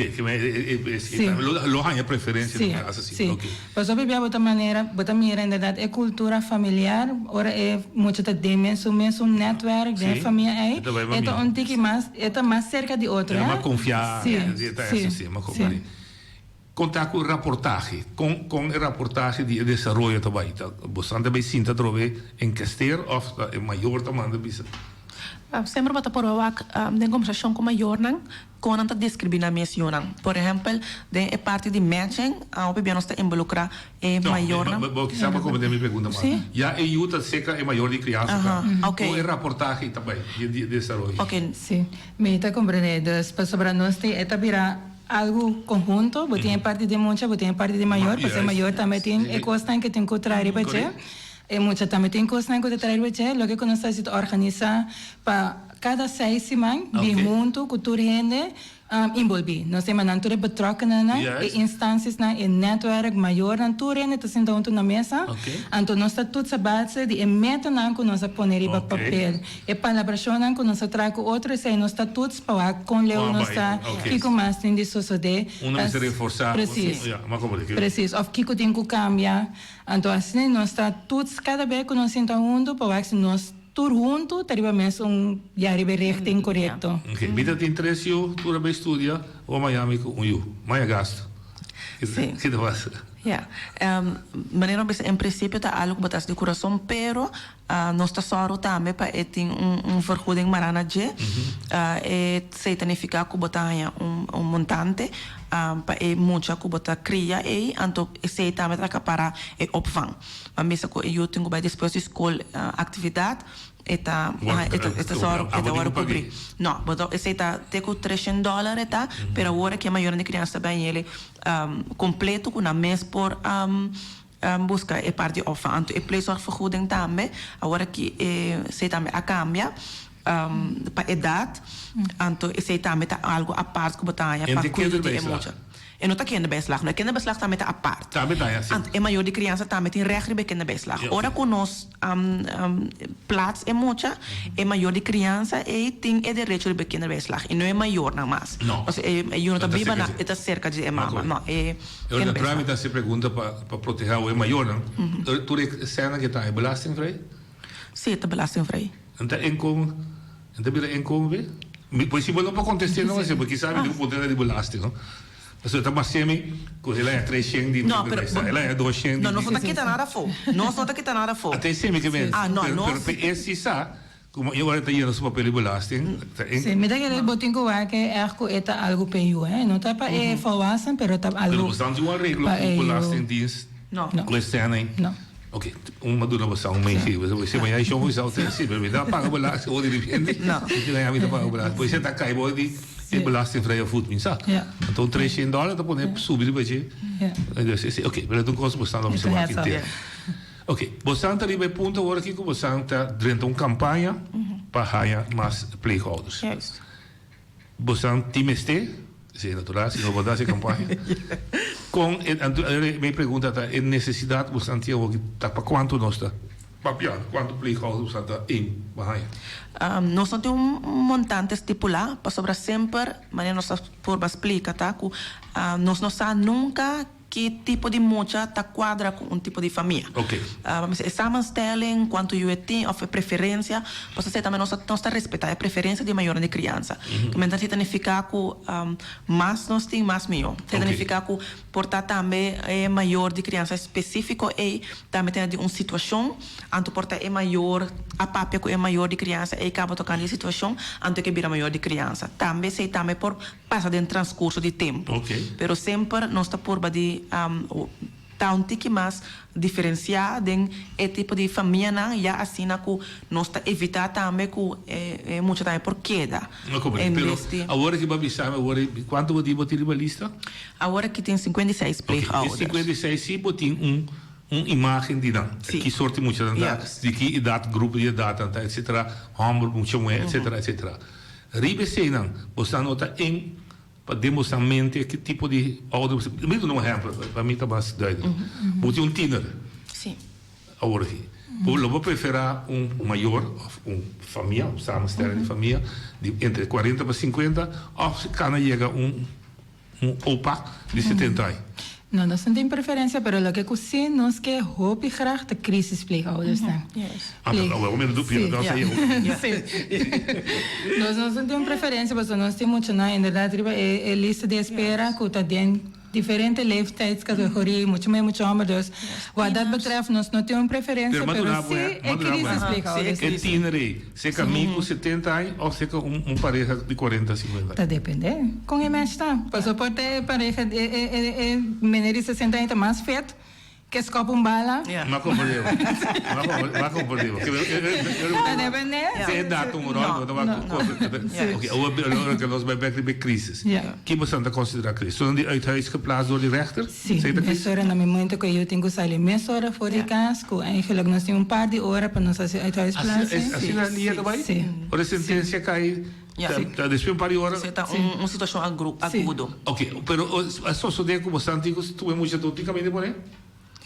lo haña preferensia den kas asi. Si, pasobra hopi bia bo ta manera bo ta mira inderdat e kultura familiar ora e mucha ta den mesun mesun netwerk den e famia ei e ta un tiki mas E ta mas serka di otro, hè? Mas konfiá, e ta eso si, mas konfiá. Kon ta ku raportahe? Kon kon e raportahe di e desaroyo ta bai? Ta bosan ta bai sinta atrobe enkester òf ta e mayor ta manda bisa? Semper bo ta por wak den kombersashon ku mayornan kon nan ta deskribí nan mes yunan. Por ehèmpel den e parti di matching hopi bia nos ta involukrá E mayornan. No, bo kisa bo comprende mi pregunta mal. Si. Ya e yu ta seca e mayor di criansa ta. Aha, ok. Con e raportahe ta bay di desaroyo? Ok. Si, mi ta comprende. Dus pasobra nos tin e ta bira algo conhunto, bo tin e parti di mucha, bo tin e parti di mayor, pasobra e mayor tambe tin e cosnan ke tin cu trae riba dje, e mucha tambe tin cosnan cu ta trae riba dje. Loke cu nos ta haci ta organisa pa cada seis siman bin hunto cu tur hende Inbolbí. Nos ta nan tur e betrokkenennan, e instanciesnan, e netwerk, mayornan, tur hende ta sinta huntu na mesa. Anto nos ta toetsa base di e metanan ku nos a pone riba papel. E palabrashonnan ku nos a traha ku otro, esei nos ta toets pa wak kon leu nos ta, kiko mas tin di sosodé. Precies. Precies. Òf kiko tin ku kambia. Anto asina nos ta toets kada bes ku nos sinta huntu pa wak si nos. Tur huntu ta riba mes un ya riba e richting korekto. Ok, mi ta tin tres yu, tur a bay studia o Miami ku un yu. Maya gasto. Sí. Ki ta pasa? Ja. Manera bo bisa en principio ta algo ku bo ta hasi di kurason, pero nos ta sòru tambe pa e tin un un vergoeding mará na dje. E esei ta nifiká ku bo ta haña un un montante pa e mucha ku bo ta kria ei, anto esei tambe ta akapará e opvang. A misa ku e yu tin ku bai despues di skol aktividat e ta e ta sòru e ta wòrdu kubrí. No, bo ta esei ta te ku treshen dòler e ta, pero awor aki e mayornan di kriansa ta bai hel kompleto ku nan mes por buska e parti òf. Anto e pleegzorgvergoeding tambe awor aki esei tambe a kambia pa edat, anto esei tambe ta algu apart ku bo ta haña pa kuido di e mucha. E no ta kinderbijslag no. E kinderbijslag tambe ta apart. Tambe ta, ja, si. Anto e mayor di criansa tambe tin recht riba e kinderbijslag. Ora cu nos plaats e mucha, e mayor di criansa ey tin e derecho riba e kinderbijslag y no e mayornan mas. No. Pasobra e yu no ta biba na, e ta cerca di e mama. No, e E ora kinderbijslag. naturalmente ta haci pregunta pa proteha e mayornan. Tur e escena ke ta e belastingvrij? Si, e ta belastingvrij. En ta inkomen, en ta bira inkomen be? Mi por si bo no por contesté no esei, porque sabi di un punto di belasting no. Pasobra ta mas semi cu el a 300 di No, pero el a 200 di. No, nos no ta kita nada afó. Nos no ta kita nada afó. Ata e semi ke men. Ah, no, pero, nos. Pero pe e si sa, como e ora ta yena su papel di belasting, ta en. Si, mi ta kere bo tin cu wak e erg cu e ta algo pe yu, eh. No ta pa e volwassen, pero ta algo Pero bo tin un arreglo pa cu e yu. belastingdienst. No. No. Ku esena ei? No. Ok, un a duna boso un mechi. Bo si mañana shon bo sa si, pero mi ta paga belasting o di repente. No. Mi ta mi ta paga belasting. Pues ta kai bo di e belastingvrije voet mi sa. Ja. Anto 300 dollar ta pone subi riba dje. Ja. Dus ese, ok, pero un kos bo sa no mi sa It's a wak heads up. inter. Ok, bo sa ta riba e punto awor aki ku bo sa ta drenta un kampaña pa haya mas pleegouders. Juist. Bosan tin mester, si e natural, si no bo ta hasi campaña. Con e, anto mi pregunta ta e necesidad bosan tin awoki ta pa cuanto nos ta papia, cuanto pleeghuis bosan ta aim pa haña? Nos no tin un montante stipulá, pasobra semper manera nos a purba splika ta ku nos no sa nunka Ki tipo di mucha ta cuadra cu un tipo di famia? Pa mester e samenstelling, cuanto yu e tin of e preferencia, pasobra esey tambe nos ta nos ta respeta e preferencia di e mayornan di criansa. Kimente esey ta nifica cu mas nos tin mas miyo. Esey ta nifica cu por ta tambe e mayor di criansa specifico ey tambe tene di un situacion, anto por ta e mayor a papia cu e mayor di criansa ey caba tocando e situacion, anto e ke bira mayor di criansa. Tambe esey tambe por pasa den transcurso di tempo. Pero semper nos ta purba di ta un tiki mas diferencia den e tipo di famianan ya asina cu nos ta evita tambe cu e mucha tambe por keda. No comprende. En Pero bes di. awor aki bo a bisa mi awor cuanto bo di bo tin riba lista? Awor aki tin 56 Ok, e pleegouders. 56 si bo tin un un imagen di nan. Si. Ki sorti mucha nan ta, Juist. di ki edad, grupo di edad nan ta, etcetera, homber, mucha muher, etcetera, etcetera. Riba eseinan, boso a nota en pa den boso mente ki tipo di ouder boso. Mi duna un ehempel, pa mi ta mas duidelijk. Bo tin un tiener awor aki. Bo lo bo preferá un mayor òf un famia, un samenstelling di famia di entre kuarenta pa sinkuenta òf kana yega un Un opa di 70 aña. No, nos no tin preferencia, pero loke cu si nos ke hopi graag ta crisispleegoudersnan. Ah, pero awor mi no dupia, no sa yo. Si. Nos no tin preferencia pasobra nos tin muchanan inderdaad riba e lista di espera cu ta den diferente leeftijdscategorie, mucho muhe, mucho homber, dus wat dat betreft nos no tin un preferencia, pero si e crisispleegoudersnan. E tiener ey. Seka mi ku 70 aña of seka un pareha di 40, 50 aña? Ta depende kon e mens ta. Pasobra por ta e pareha e e e meneer di 60 aña ta mas fit ke skop un bala. Ma komprende bo. Ma komprende bo. Ta depende. Si e dat un rol bo ta wak ku Oke, awor ora ku nos bai bek riba e krisis. Ki boso ta konsidera krisis? Sonan di uit huis geplaatst door di rechter? Sí, mesora na mi momento ku e yu tin ku sali mesora for di kas, ku eigenlijk nos tin un par di ora pa nos hasi uithuisplaatsing. Asina lia ta bai? Sí. Ora e sentensia kai, ta despues un par di ora? Sí, ta un situashon agudo. Ok, pero a sosode ku boso tin ku tuma mucha tur tin kaminda pone?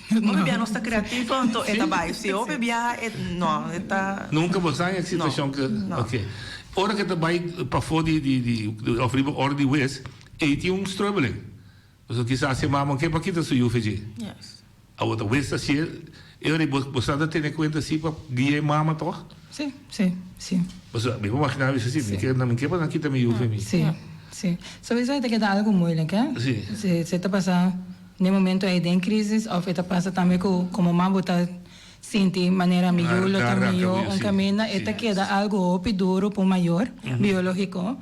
Hopi bia nos ta kreativo, anto e ta bai. Sí, hopi bia e no, e ta. Nunka boso haña e situashon ku, ok. Ora ku e ta bai pafó di di òf riba ora di wes, ei tin un strubbeling. Pasobra kisas e mama ke pa kita su yu fedje. Awor ta wes hacié, e ora bo bo sa ta tene kuenta si pa guia e mama tog? Sí, sí, sí. Pasobra mi por maginá bisa si, mi ke mi ke pa nan kita mi yu fe mi. Sí, sí. Sowiso e ta keda algu moeilijk, hè? Sí. Si si ta pasa den momento ei den crisis of e ta pasa tambe ku komo mama bo ta sinti manera mi yu lo ta mihó un kaminda, e ta keda algu hopi duru pa un mayor biológiko.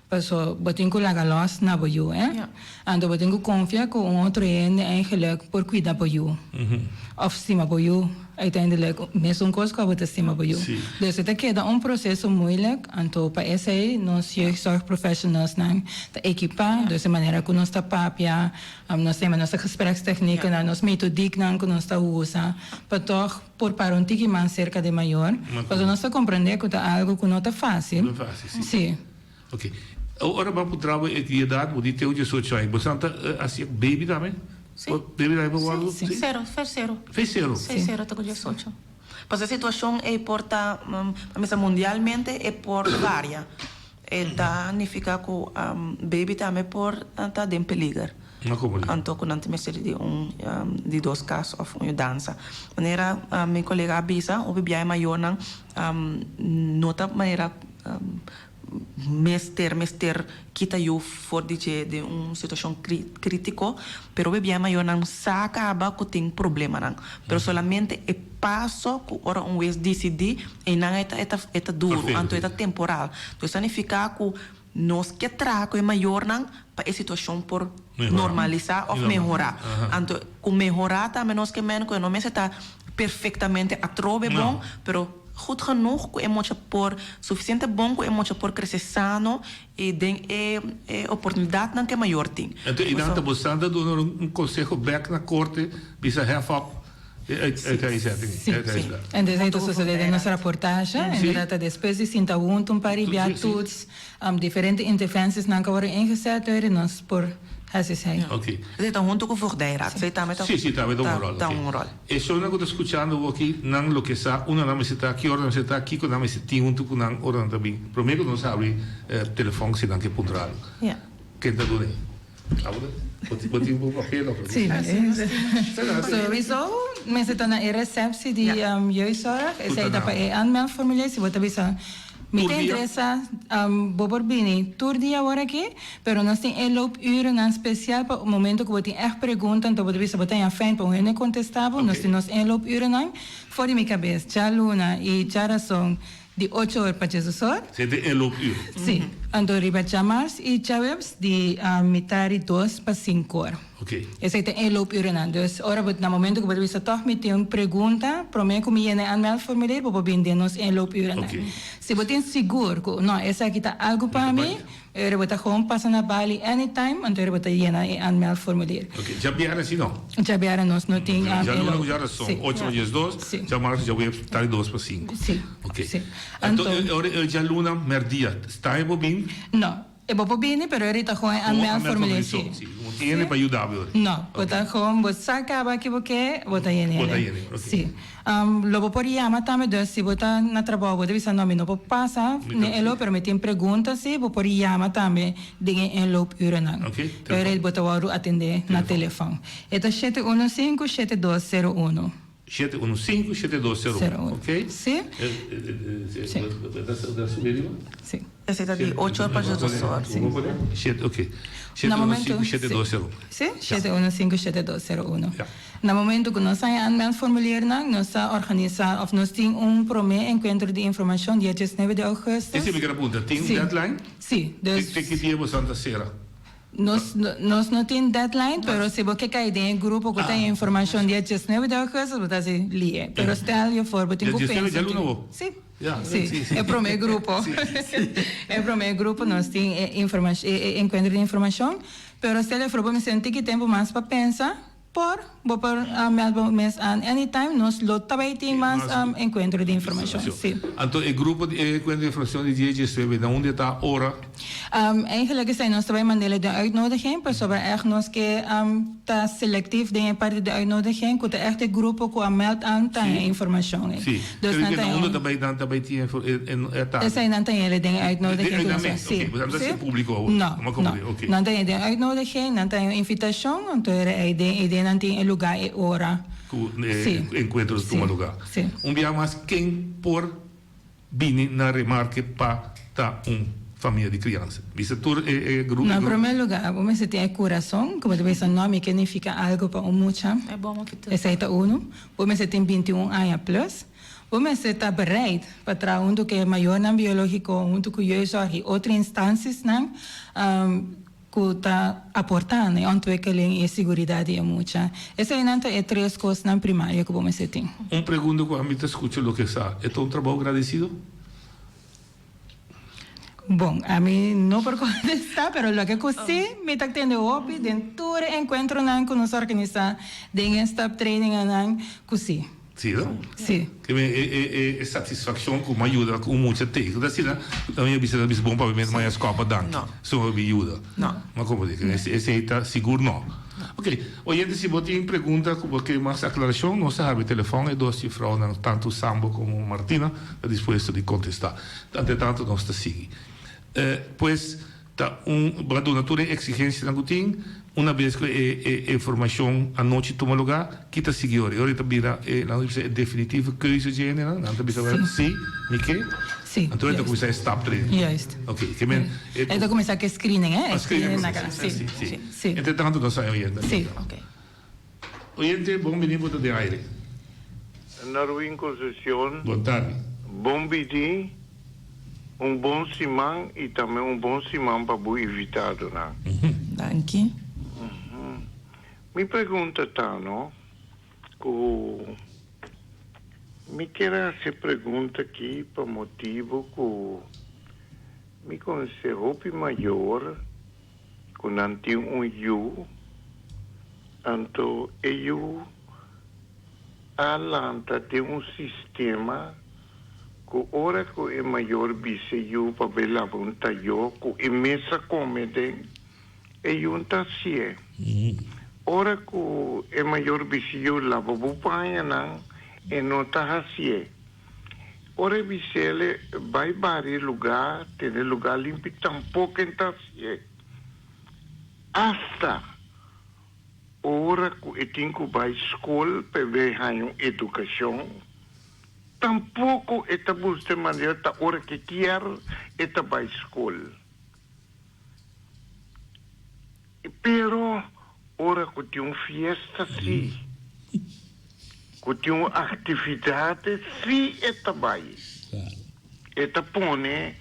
Paso bo tin ku laga lòs na bo yu, eh. Anto bo tin ku konfia ku un otro hende eigenlik por kuida bo yu. Òf stima bo yu uiteindelijk mesun kos ku abo ta stima bo yu. Dus e ta keda un proseso moeilijk, anto pa esei nos jeugdzorgprofessionalsnan ta ekipá, dus e manera ku nos ta papia, nos tema nos gesprekstechniekennan, nos metodieknan ku nos ta usa pa tòg por para un tiki mas serka di mayor. Pasobra nos ta komprendé ku ta algu ku no ta fásil. No ta fásil, sí. Sí. Ok. Ora bo a puntra bo e di edat, bo di te 18 aña. Bo sa ta hasi baby tambe? Sí. Baby tambe por wòrdu? Sí, sí. Sero, fe sero. Fe sero? Sí, sero te ku 18. Pasobra e situashon ei por ta, pa mi sa mundialmente e por varia. E ta nifiká ku baby tambe por ta den peliger. No komo di. Anto ku nan ta mester di un di dos kas òf un yudansa. Manera mi kolega a bisa, hopi biaha e mayornan no ta manera mester mester kita yu for di dje den un situashon kritiko, pero hopi biaha e mayornan sa kaba ku tin problemanan. Pero solamente e paso ku ora un wes disidí einan e ta e ta duru, anto e ta temporal. Entonces ta nifiká ku. Nos ke traha ku e mayornan pa e situashon por normalisá òf mehorá. Anto ku mehorá tambe nos ke men ku e no mester ta perfektamente atrobe bon, pero goed genoeg ku e mucha por, sufisiente bon ku e mucha por krese sano i den e e oportunidatnan ku e mayor tin. Anto i nan ta bo sa ta duna un konseho bèk na korte bisa hef op Sí, en dus ta sucede den nos raportahe, inderdaad ta despues di sinta hunto un par di bia toets, diferente interventies nan ka worde ingezet door nos por haci esey. Ok. Esey ta hunto cu voogdijraad, esey tambe ta Sí, sí, tambe ta un rol, ta un rol. E shownan cu ta scuchando bo aki, nan loke sa, unda nan mester ta, ki ora nan mester ta, kico nan mester tin hunto cu nan ora nan ta bin. Prome cu nos habri telefon si nan ke puntra algo. Ken ta duna e? Bo tin bo papel of? Sí. Sowieso mester ta na e receptie di jeugdzorg. Esei ta pa e aanmeldformulier. Si bo ta bisa mi ta interesa bo por bini tur dia awor aki, pero nos tin e loopurennan special pa momento ku bo tin ègt pregunta anto bo ta bisa bo ta haña fijn pa un hende kontestá bo. Nos tin nos inloopurennan for di mi kabes djaluna i djarason. Di ocho or pa djesos or. Si den e loop uur. Si. Anto riba djamars i djaweps di mitar di dos pa sinku or. Ok. Esei ta e loop urennan. Dus ora bo na momento ku bo ta bisa tòg mi tin un pregunta promé ku mi yena e aanmeldformulier bo por bin den nos inloop urennan. Ok. Si bo tin sigur ku no esaki ta algu pa mi. Ora bo ta gewoon pasa na bali anytime, anto ora bo ta yena e aanmeldformulier. Ok, djabièrnè si no? Djabièrnè nos no tin um, Djaluna ku djarason, Si. ocho pa diesdos, Si. djamarsu djaweps tardi dos pa sinku. Si, Ok. si. Anto Anto. ora e djaluna mèrdia, sta e bo bin? No, e bo por bini, pero ora ta gewoon e Gewoon aanmeldformulier, aanmeldformulier si. so, si. No tin hende pa yuda bo ora. No, bo ta gewoon, bo sa kaba ki bo ke, bo ta yena Bo ta ele. yena, ok. Si. Lo bo por yama tambe, dus si bo ta na trabou bo ta bisa no mi no por pasa den e loop pero mi tin pregunta si bo por yama tambe den e inloopurennan. Pero bo ta wòrdu atendé na telefòn. E ta shete uno sinku shete dos sero uno. 715 7201 ok. Si. Si. Esei ta di ocho or pa djesdos or. Si. Shete ok. Na momento 715 7201. Si, 715 7201. Na momento ku nos haña aanmeldformuliernan, nos ta organisá òf nos tin un promé enkuentro di informashon dia diesnuebe di ougùstùs. Esei mi kere punta, tin un Sí. deadline? Sí, dus. Te ki dia boso ta sera? Nos nos no tin deadline, pero si bo ke kai den e grupo ku ta haña informashon dia diesnuebe di ougùstùs, bo ta hasi li'e. Pero stel je voor, bo tin Dia ku diesnuebe pensa. djaluna bo? Sí. Ja, Sí, sí, sí. e promé grupo. E promé grupo nos tin e informash e enkuentro di informashon, pero stel je voor bo mester un tiki tempu mas pa pensa. Por, bo por meld bo mes aan anytime, nos lo ta bay tin mas encuentro di informacion, si. Anto e grupo di e encuentro di informacion di dia diesnuebe, na unda ta ora? Eigenlijk esey nos ta bay mandele den uitnodiging, pasobra echt nos ke ta selectief den e parti di uitnodiging, cu ta echt e grupo cu a meld aan ta e informacion ey. Si. Dus nan ta Na unda ta bay nan ta bay tin e tardi? Esey nan ta yele den e uitnodiging. Den uitnodiging, Si. oké. Nan ta haci publico awor? No, no. Nan ta yele den uitnodiging, nan ta yele un invitacion, anto e den e den nan tin e lugar e ora. Cu e encuentro ta tuma lugar. Si. Un bia mas ken por bini na remarke pa ta un famia di criansa? Bisa tur e e grupo. Na prome lugar bo mester tin e curason cu bo ta bisa no mi ke nifica algo pa un mucha. Esey ta uno. Bo mester tin 21 aña plus. Bo mester ta bereid pa traha hunto cu e mayornan biologico, hunto cu jeugdzorg y otro instanciesnan cu ta aporta na e ontwikkeling y e siguridad di e mucha. Eseinan ta e tres cosnan primario cu bo mester tin. Un pregunta cu ami ta scucha loke sa, e ta un trabou gradecido? Bon, ami no por contesta, pero loke cu si mi ta tende hopi den tur e encuentronan cu nos organisa den e staptraininganan cu si. Si, no? Si. Ke men e e e e satisfaccion cu mi a yuda cu un mucha te. Cu ta asina, mi a bisa ta bisa bon papi mi a scopa danki. No. So mi yuda. No. Ma como di, esey ta sigur no. Ok, oyente si bo tin pregunta cu bo ke mas aclaracion nos ta habri telefon e dos jufrounan tanto Sambo como Martina ta dispuesto di contesta. Ante tanto nos ta sigui. Pues ta un bo a duna tur e exigencianan cu tin, una bes cu e e informacion anochi tuma lugar, ki ta sigui ora? E ora ta bira e nan ta bisa e definitieve keuze dje hendenan, nan ta bisa wèl si, mi ke, Si, anto e ta juist. cuminsa e stap train. Juist. Ok, ke men e E ta cuminsa cu e screening, hè? A screening na proces, si, si, si. si. Entre tanto nos a oyente. Si. Ok. Oyente, bon bini bo ta den aire. Norwin Concepcion. Bon tardi. Bon bini. Un bon siman y tambe un bon siman pa bo invitadonan. Danki. Mi pregunta ta no, cu mi kier haci e pregunta aki pa motibo cu mi conoce hopi mayor cu nan tin un yu, anto e yu a lanta den un sistema cu ora cu e mayor bisa e yu pa bay laba un tayo cu e mes a come den, e yu n'ta hacié. Ora cu e mayor bisa e yu laba bo pañanan, e no ta hacié. Ora e bis'ele bay bari lugar, tene lugar limpi, tampoco e n'ta hacié. Hasta ora cu e tin cu bay scol pa e bay haña un educacion, Tampoco e ta busca e manera ta ora ke kier e ta bai scol. Pero ora cu tin un fiesta si, cu tin un actividad si e ta bai. E ta pone,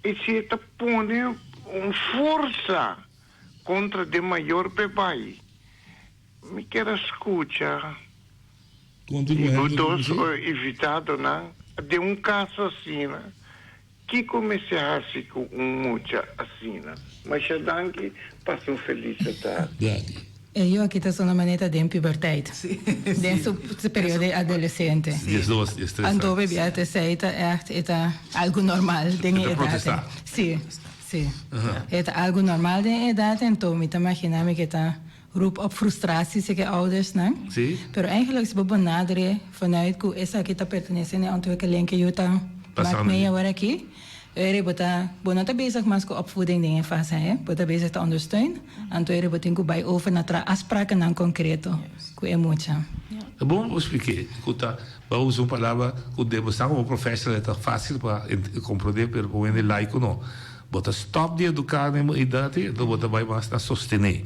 e si e ta pone un forsa contra den mayor p'e bai. Mi kier a scucha. I bo dos invitadonan den un caso asina, kico mester haci cu un mucha asina? Masha danki, pasa un feliz tardi. E yu aki ta sona manera den puberteit, den su periodo di adolescente. Anto bebia ta esei ta echt e ta algo normal den e edat. Si, si. E ta algo normal den e edat, anto mi ta magina mi ke ta Roep op frustratie si ke oudersnan. Pero eigenlijk si bo benadere vanuit ku esaki ta pertenece na e ontwikkeling ke yu ta mak mee awor aki, ere bo ta bo no ta bezig mas ku opvoeding den e fase he, bo ta bezig ta ondersteun, anto ere bo tin ku bai over na traha afsprakennan konkreto ku e mucha. Ta bon bo splike ku ta bo a usa un palabra ku den bo sa komo professional e ta facil pa komprende pero pa un hende laico no. Bo ta stop di educa den bo edad ei, anto bo ta bai mas na sostene.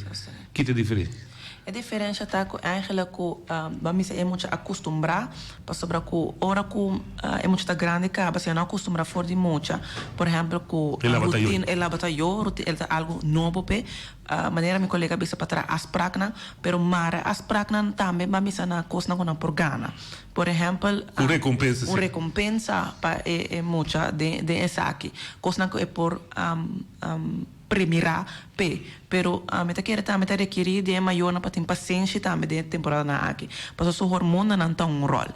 Ki ta e diferencia? E diferencia ta cu eigenlijk cu bo a misa e mucha acostumbra, pasobra cu ora cu e mucha ta grandi caba si e no acostumbra for di mucha, por ehempel cu rutina, e labata yo, rutina ta algo nobo p'e, Manera mi kolega a bisa pa traha afspraknan, pero mara afspraknan tambe ba misa na kosnan ku nan por gana. Por ehèmpel, Un rekompensa, un sí. rekompensa pa e e mucha den den esaki. Kosnan ku e por premirá p'e. Pero mi ta kere tambe ta rekirí den e mayornan pa tin pasenshi tambe den e temporadanan aki. Pasobra su hormonanan ta un ròl.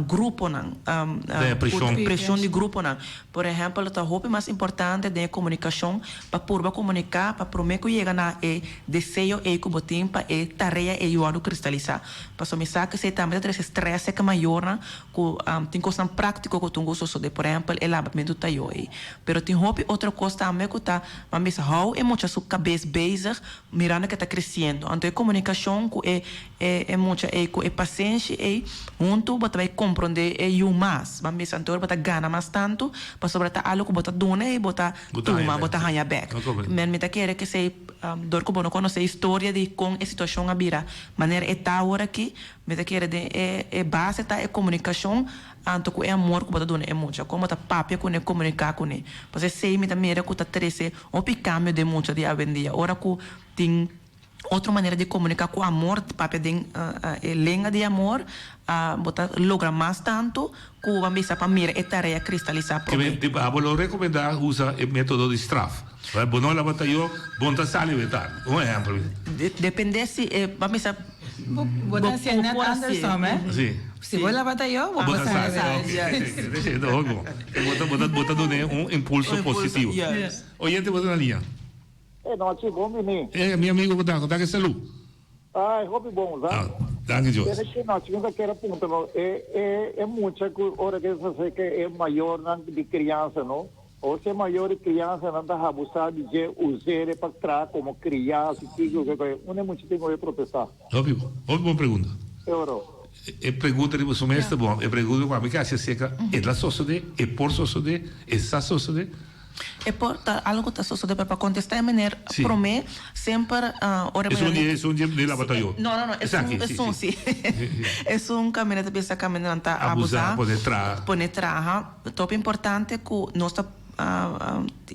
Gruponan, Den e preshon. preshon di gruponan. Por ehèmpel, lo ta hopi mas importante den e komunikashon pa purba komuniká pa promé ku yega na e deseo ei ku bo tin pa e tarea ei wòrdu kristalisá. Pasobra mi sa ku esei tambe ta trese strès serka mayornan ku tin kosnan práktiko ku tun ku sosodé, por ehèmpel e labamentu tayó ei. Pero tin hopi otro kos tambe ku ta ban bisa hou e mucha su kabes bezig mirando ke ta kresiendo. Anto e komunikashon ku e E mucha ei ku e pasenshi ei huntu bo ta bai komprondé e yu mas. Ban bisa anto bo ta gana mas tantu pasobra ta algu ku bo ta duna i bo ta tuma, bo ta haña bèk. Men mi ta kere ku esei dor ku bo no konosé historia di kon e situashon a bira manera e ta awor aki, mi ta kere den e e base ta e komunikashon anto ku e amor ku bo ta duna e mucha, kon bo ta papia kuné, komuniká kuné. Pasobra esei mi ta mira ku ta trese hopi kambio den mucha di awendia ora ku tin. Otro manera di komuniká ku amor, papia den e lenga di amor, bo ta logra mas tantu ku bo a bisa pa mira e tarea kristalisá promé. Ke abo lo rekomendá usa e método di straf. Bo no laba tayo, bo no ta sali wet tardi. Un ehèmpel. Dependé si e, bo a bisa. Bo ta hasié nèt andersom, eh? Si. Si bo laba tayo, bo por sali wet tardi. Bo ta dun'é un impulso positivo. Oyente bo ta na liña. E nochi bon bini. E mi amigo ku ta ku ta ke salu. Ai hopi bon sa. Ah, danki Dios. Tene ke nochi mi ta kere puntra no e e e mucha ku ora ke sa se ke e mayornan di kriansa no o si e mayor di kriansanan ta habusa di dje us'e pa traha komo kriá si kiko ke ke unda e mucha tin ku e protestá. Hopi bon, hopi bon pregunta. Euro. E pregunta riba su mes ta bon. E pregunta ku ami ke hasi aserka e ta sosodé, e por sosodé, e sa sosodé. E por ta algo ku ta sosodé, pero pa kontestá e meneer promé semper ora e meneer. Esun di e laba tayo. No, no, no, esun, esun si. Esun kaminda ta bisa kaminda nan ta abusá. Abusá, pone traha. Pone traha. Top importante ku nos ta.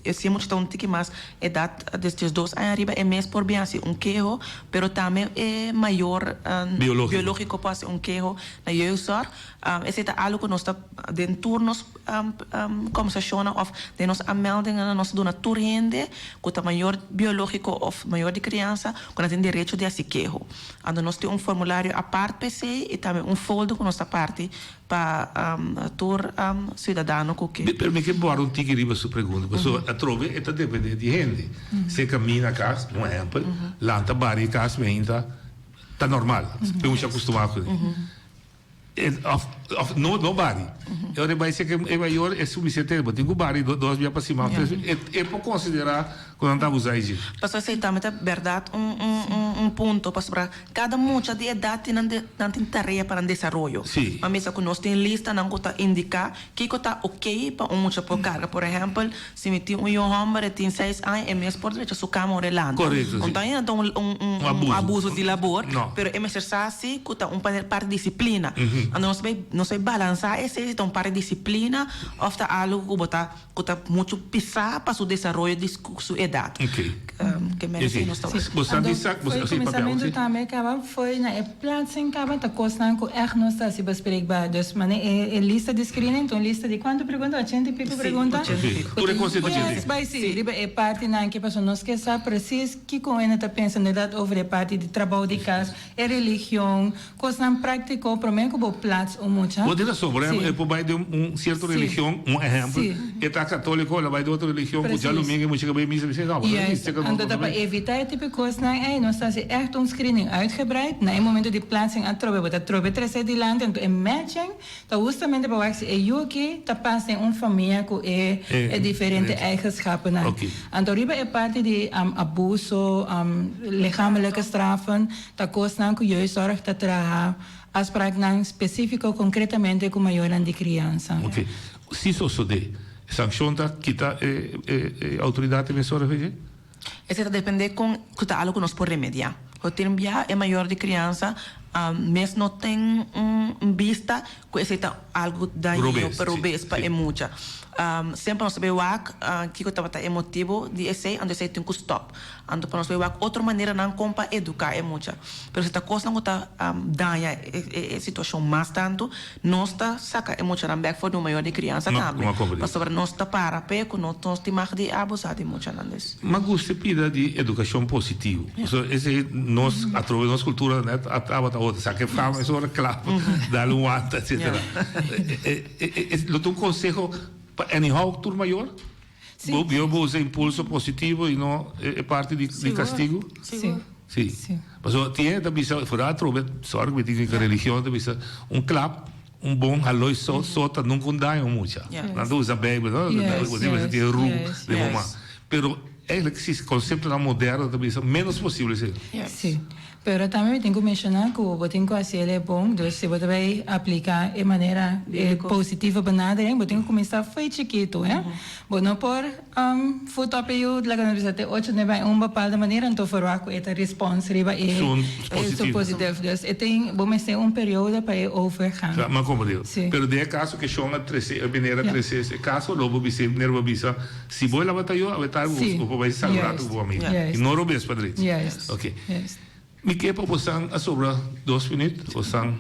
Si e mucha ta un tiki mas edat, des 12 aña ariba, e mes por bin hasi un keho, pero tambe e mayor biológiko por hasi un keho na jeugdzorg. Esei ta algu ku nos ta den tur nos kòmbersashonnan òf den nos aanmeldingennan nos ta duna tur hende ku ta mayor biológiko òf mayor di kriansa ku nan tin derecho di hasi keho. Anto nos tin un formulario apart pa esei i tambe un folder ku nos ta parti pa tur ciudadano cu ke. Pero mi ke bora un tiki riba su pregunta, pasobra atrobe e ta depende di hende. Si e camina cas, un ehempel, lanta bari e cas meinta, ta normal, pe un shi acostuma cu ne. Of of no no bari. E ora e bai seke e mayor e suficiente, bo tin cu bari dos bia pa siman, tres bia, e por considera cu nan ta abusa e dje. Pasobra esey tambe ta berdad un un un punto, pasobra Kada mucha di edat tin nan nan tin tarea pa nan desaroyo. Sí. Nan bisa ku nos tin listanan ku ta indiká kiko ta okey pa un mucha por karga. Por ehèmpel, si mi tin un yu hòmber e tin seis aña e mes por drecha su kama ora e lanta. Korekto, sí. No ta ainda ta un un Un abuso. abuso di labor, No. pero e mester sa si ku ta un parti disiplina. Anto nos bay nos bay balansá esei si ta un parti disiplina òf ta algu ku bo ta Ku ta muchu pisá pa su desaroyo di su edat. Ok. Ke merece nos ta wak. Bo sa di sa, bo Foi sa papia kuminsamentu si. tambe kaba foi na e plaatsing kaba ta kosnan ku ègt nos ta hasi bespreekbaar. Dus mane e e lista di screening ta un lista di kuantu pregunta? Ochenta i piko Si, pregunta. ochenta i piko. Tur e kos e ochenta i Yes, bai si, riba e partinan ke pasobra nos ke sa precies kiko hende ta pensa inderdaad over e parti di trabou di kas, e religion, Kosnan práktiko promé ku bo plats un mucha. Bo tin rason, por ehèmpel, e por bai den un sierto religion, un ehèmpel, e ta katóliko, el a bai den otro religion ku djalumingu e mucha ke bai misa, mi si, no, bo no bai misa, Anto ta pa evitá e tipo di kosnan ei, nos ta hasi ègt un screening uitgebreid. Na e momento di plaatsing atrobe bo ta trobe trese dilanti, anto e matching ta hustamente pa wak si e yu aki ta pas den un famia ku e e diferente eigenschappennan. Anto riba e parti di abuso, lichamelijke straffen, Ta kosnan ku jeugdzorg ta traha afspraaknan spesífiko konkretamente ku mayornan di kriansa. Oké. Si sosodé, sankshon ta kita e e outoridat e mesora fe dje? Esei ta dependé kon ku ta algu ku nos por remediá. Ho tin bia e mayor di kriansa mes no ten un bista ku esei ta algu dañino robes pa e mucha. Semper nos ta bay wak kiko tabata e motibu di esei, anto esei tin ku stòp. Anto pa nos bay wak otro maneranan kon pa eduká e mucha. Pero si ta kosnan ku ta daña e situashon mas tantu, nos ta saka e muchanan bèk for di un mayor di kriansa tambe. Pasobra nos ta para p'e ku nos tin mag di abusá di muchanan. Dus. M'a gusta e pida di edukashon positivo. Pasobra esei nos atrobe nos kultura nèt a tabata otro. Saka e fama es ora klap, dal un wanta etsetera. Lo ta un konseho pa anyhow tur mayor? Sí. Bo bo bo usa impulso positivo y no e parti di di castigo? Sí. Sí. Sí. Pasobra tin hende ta bisa, foral atrobe, sorry cu mi tin cu religion ta bisa, un klap, un bon haloi so sota nunca un daño mucha. Nan ta usa bijbel, no? Yes, Bo tin yes, tin ru yes, den bo man. yes. Pero eigenlijk si conceptonan moderno ta bisa menos posible esey. Sí. Pero tambe mi tin cu menciona cu bo tin cu haci el e bon, dus si bo ta bay aplica e manera e positivo benadering, bo tin cu cuminsa fo'i chikito, he. Bo no por voet op e yu, laga nos bisa te ocho, nuebe aña un bepaalde manera, anto verwacht cu e ta respons riba e Su su positief. Dus e tin, bo mester un periodo pa e overgang. Ja, m'a comprende. Si. Pero den e caso cu shon a trece, e meneer a trece e caso, lo bo bisa, e meneer bo bisa, si bo e labata yo, awe tardi bo por bay saluda cu bo amigo. Y no robes pa drechi. Ok. Mi ke pa bosan a sobra dos minuut, bosan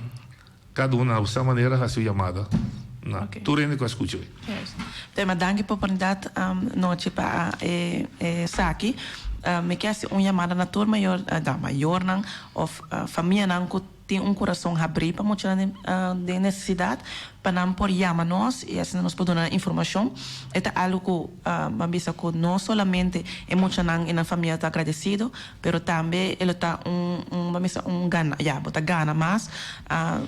kada un na bosan manera hasi un yamada na tur hende ku a skucha hoy. Tema danki pa oportunidat nochi pa esaki. Mi ke hasi un yamada na tur mayor, mayornan of famianan ku Tin un kurason habrí pa muchanan den nesesidat, pa nan por yama nos i asina nos por duna nan informashon. E ta algu ku ban bisa ku no solamente e muchanan i nan famia ta agradesido, pero tambe e lo ta un un ban bisa un gana, ya, bo ta gana mas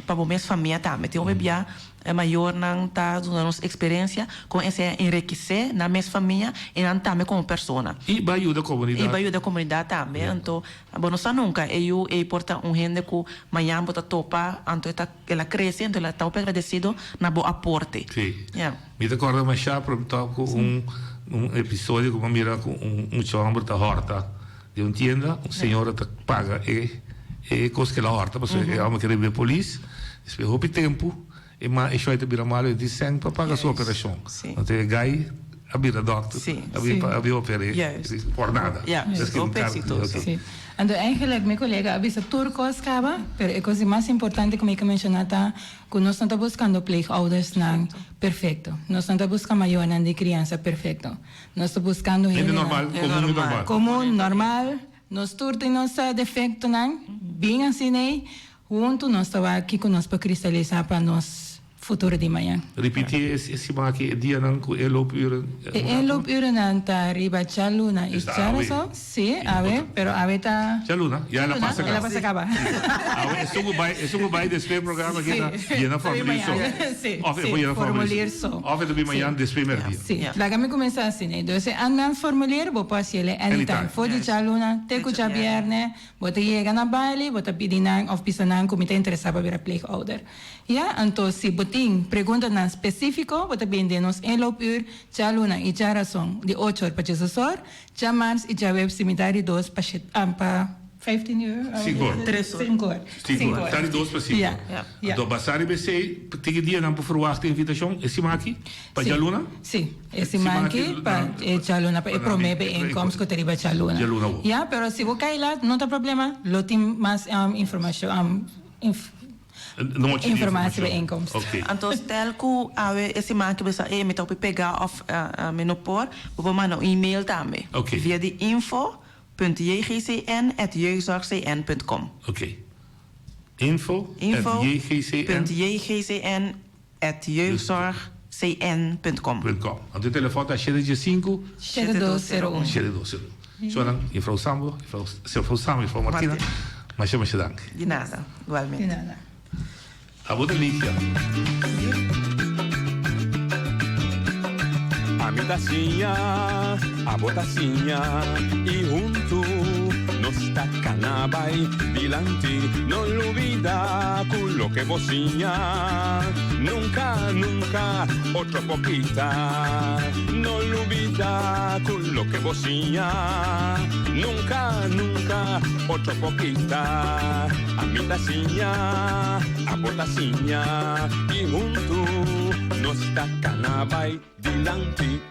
pa bo mes famia tambe. Tin hopi bia E mayornan ta duna nos eksperensia kon esei a enrikisé nan mes famia i nan tambe komo persona. I bai yuda komunidat. I bai yuda komunidat tambe. Anto, bo no sa nunka, e yu ei por ta un hende ku mañan bo ta topa, anto e ta, el a krese, anto el a ta hopi agradesido na bo aporte. Sí. Ya. Mi ta kòrda mashá promtò ku un un episodio ku mi a mira ku un mucha hòmber ta hòrta den un tienda, un señora ta paga e e kos ku el a hòrta pasobra e hòmber kere bira polis. Despues hopi tempu e ma e shoi ta bira malu e tin sèn pa paga su operashon. Anto e gai. A bira dokter, a bin a bin oper'é por nada. Juist, hopi exitoso. Sí. Anto eigenlijk mi colega a bisa tur cos caba, pero e cos di mas importante cu mi ke menciona ta cu nos no ta buscando pleegoudersnan perfecto. Nos no ta busca mayornan di criansa perfecto. Nos ta buscando hende normal, comun y normal. Comun, normal. Nos tur tin nos defectonan, bien asina, Huntu nos ta wak kiko nos por kristalisa pa nos futuro di mañan. Ripití e siman aki e dianan ku e loopuren. E inloopurennan ta riba djaluna i djarason. Sí, awe, pero awe ta. Djaluna, ya el a pasa kaba. El a pasa kaba. Awe esun ku bai, esun ku bai despues e programa aki ta yena formulier so. Sí, Òf e por yena formulier so. Òf e ta bin mañan despues merdia. Sí, laga mi kuminsá asina. Dus e aanmeldformulier bo por hasiel anytime, for di djaluna te ku djabièrnè. Bo ta yega na baile, bo ta pidi nan of bisa nan ku mi ta interesá pa bira pleegouder. Ya, anto si bo tin preguntanan spesífiko, bo ta bini den nos inloopuur djaluna i djarason di ocho or pa diesdos or, djamars i djaweps di mitar di dos pa shet, pa vijftien uur? Sinku or. Tres or. Sinku or. Sinku or. Mitar di dos pa sinku. Ya, ya. Anto basá riba esei, tin e dianan por ferwachta invitashon e siman aki? Pa djaluna? Sí, e siman aki pa e djaluna, pa e promé bijeenkomst ku ta riba djaluna. Djaluna wou. Ya, pero si bo kai lat, no ta problema, lo tin mas informashon, informatie bijeenkomst. Oké. Anto stel ku awe e siman aki bo sa, e mi ta hopi pegá òf mi no por, bo por manda un email tambe. Oké. Via di info punt jgcn at jeugdzorgcn punt com. Oké. Info at jgcn. Punt jgcn At jeugdzorgcn punt com. Punt com. Anto e telefòn ta shete dje sinku. 7201. 7201. Shownan, Juffrouw Sambo, Juffrouw, Juffrouw Sambo, Juffrouw Martina, masha masha danki. Di nada, igualmente. Di nada. Abo ta Ligia. Ami ta siña, abo ta siña y huntu nos ta cana bay dilanti. No lubida cu loke bo siña nunca, nunca otro por kita. No lubida cu loke bo siña nunca, nunca otro por kita. Ami ta siña, abo ta siña y huntu nos ta cana bay dilanti.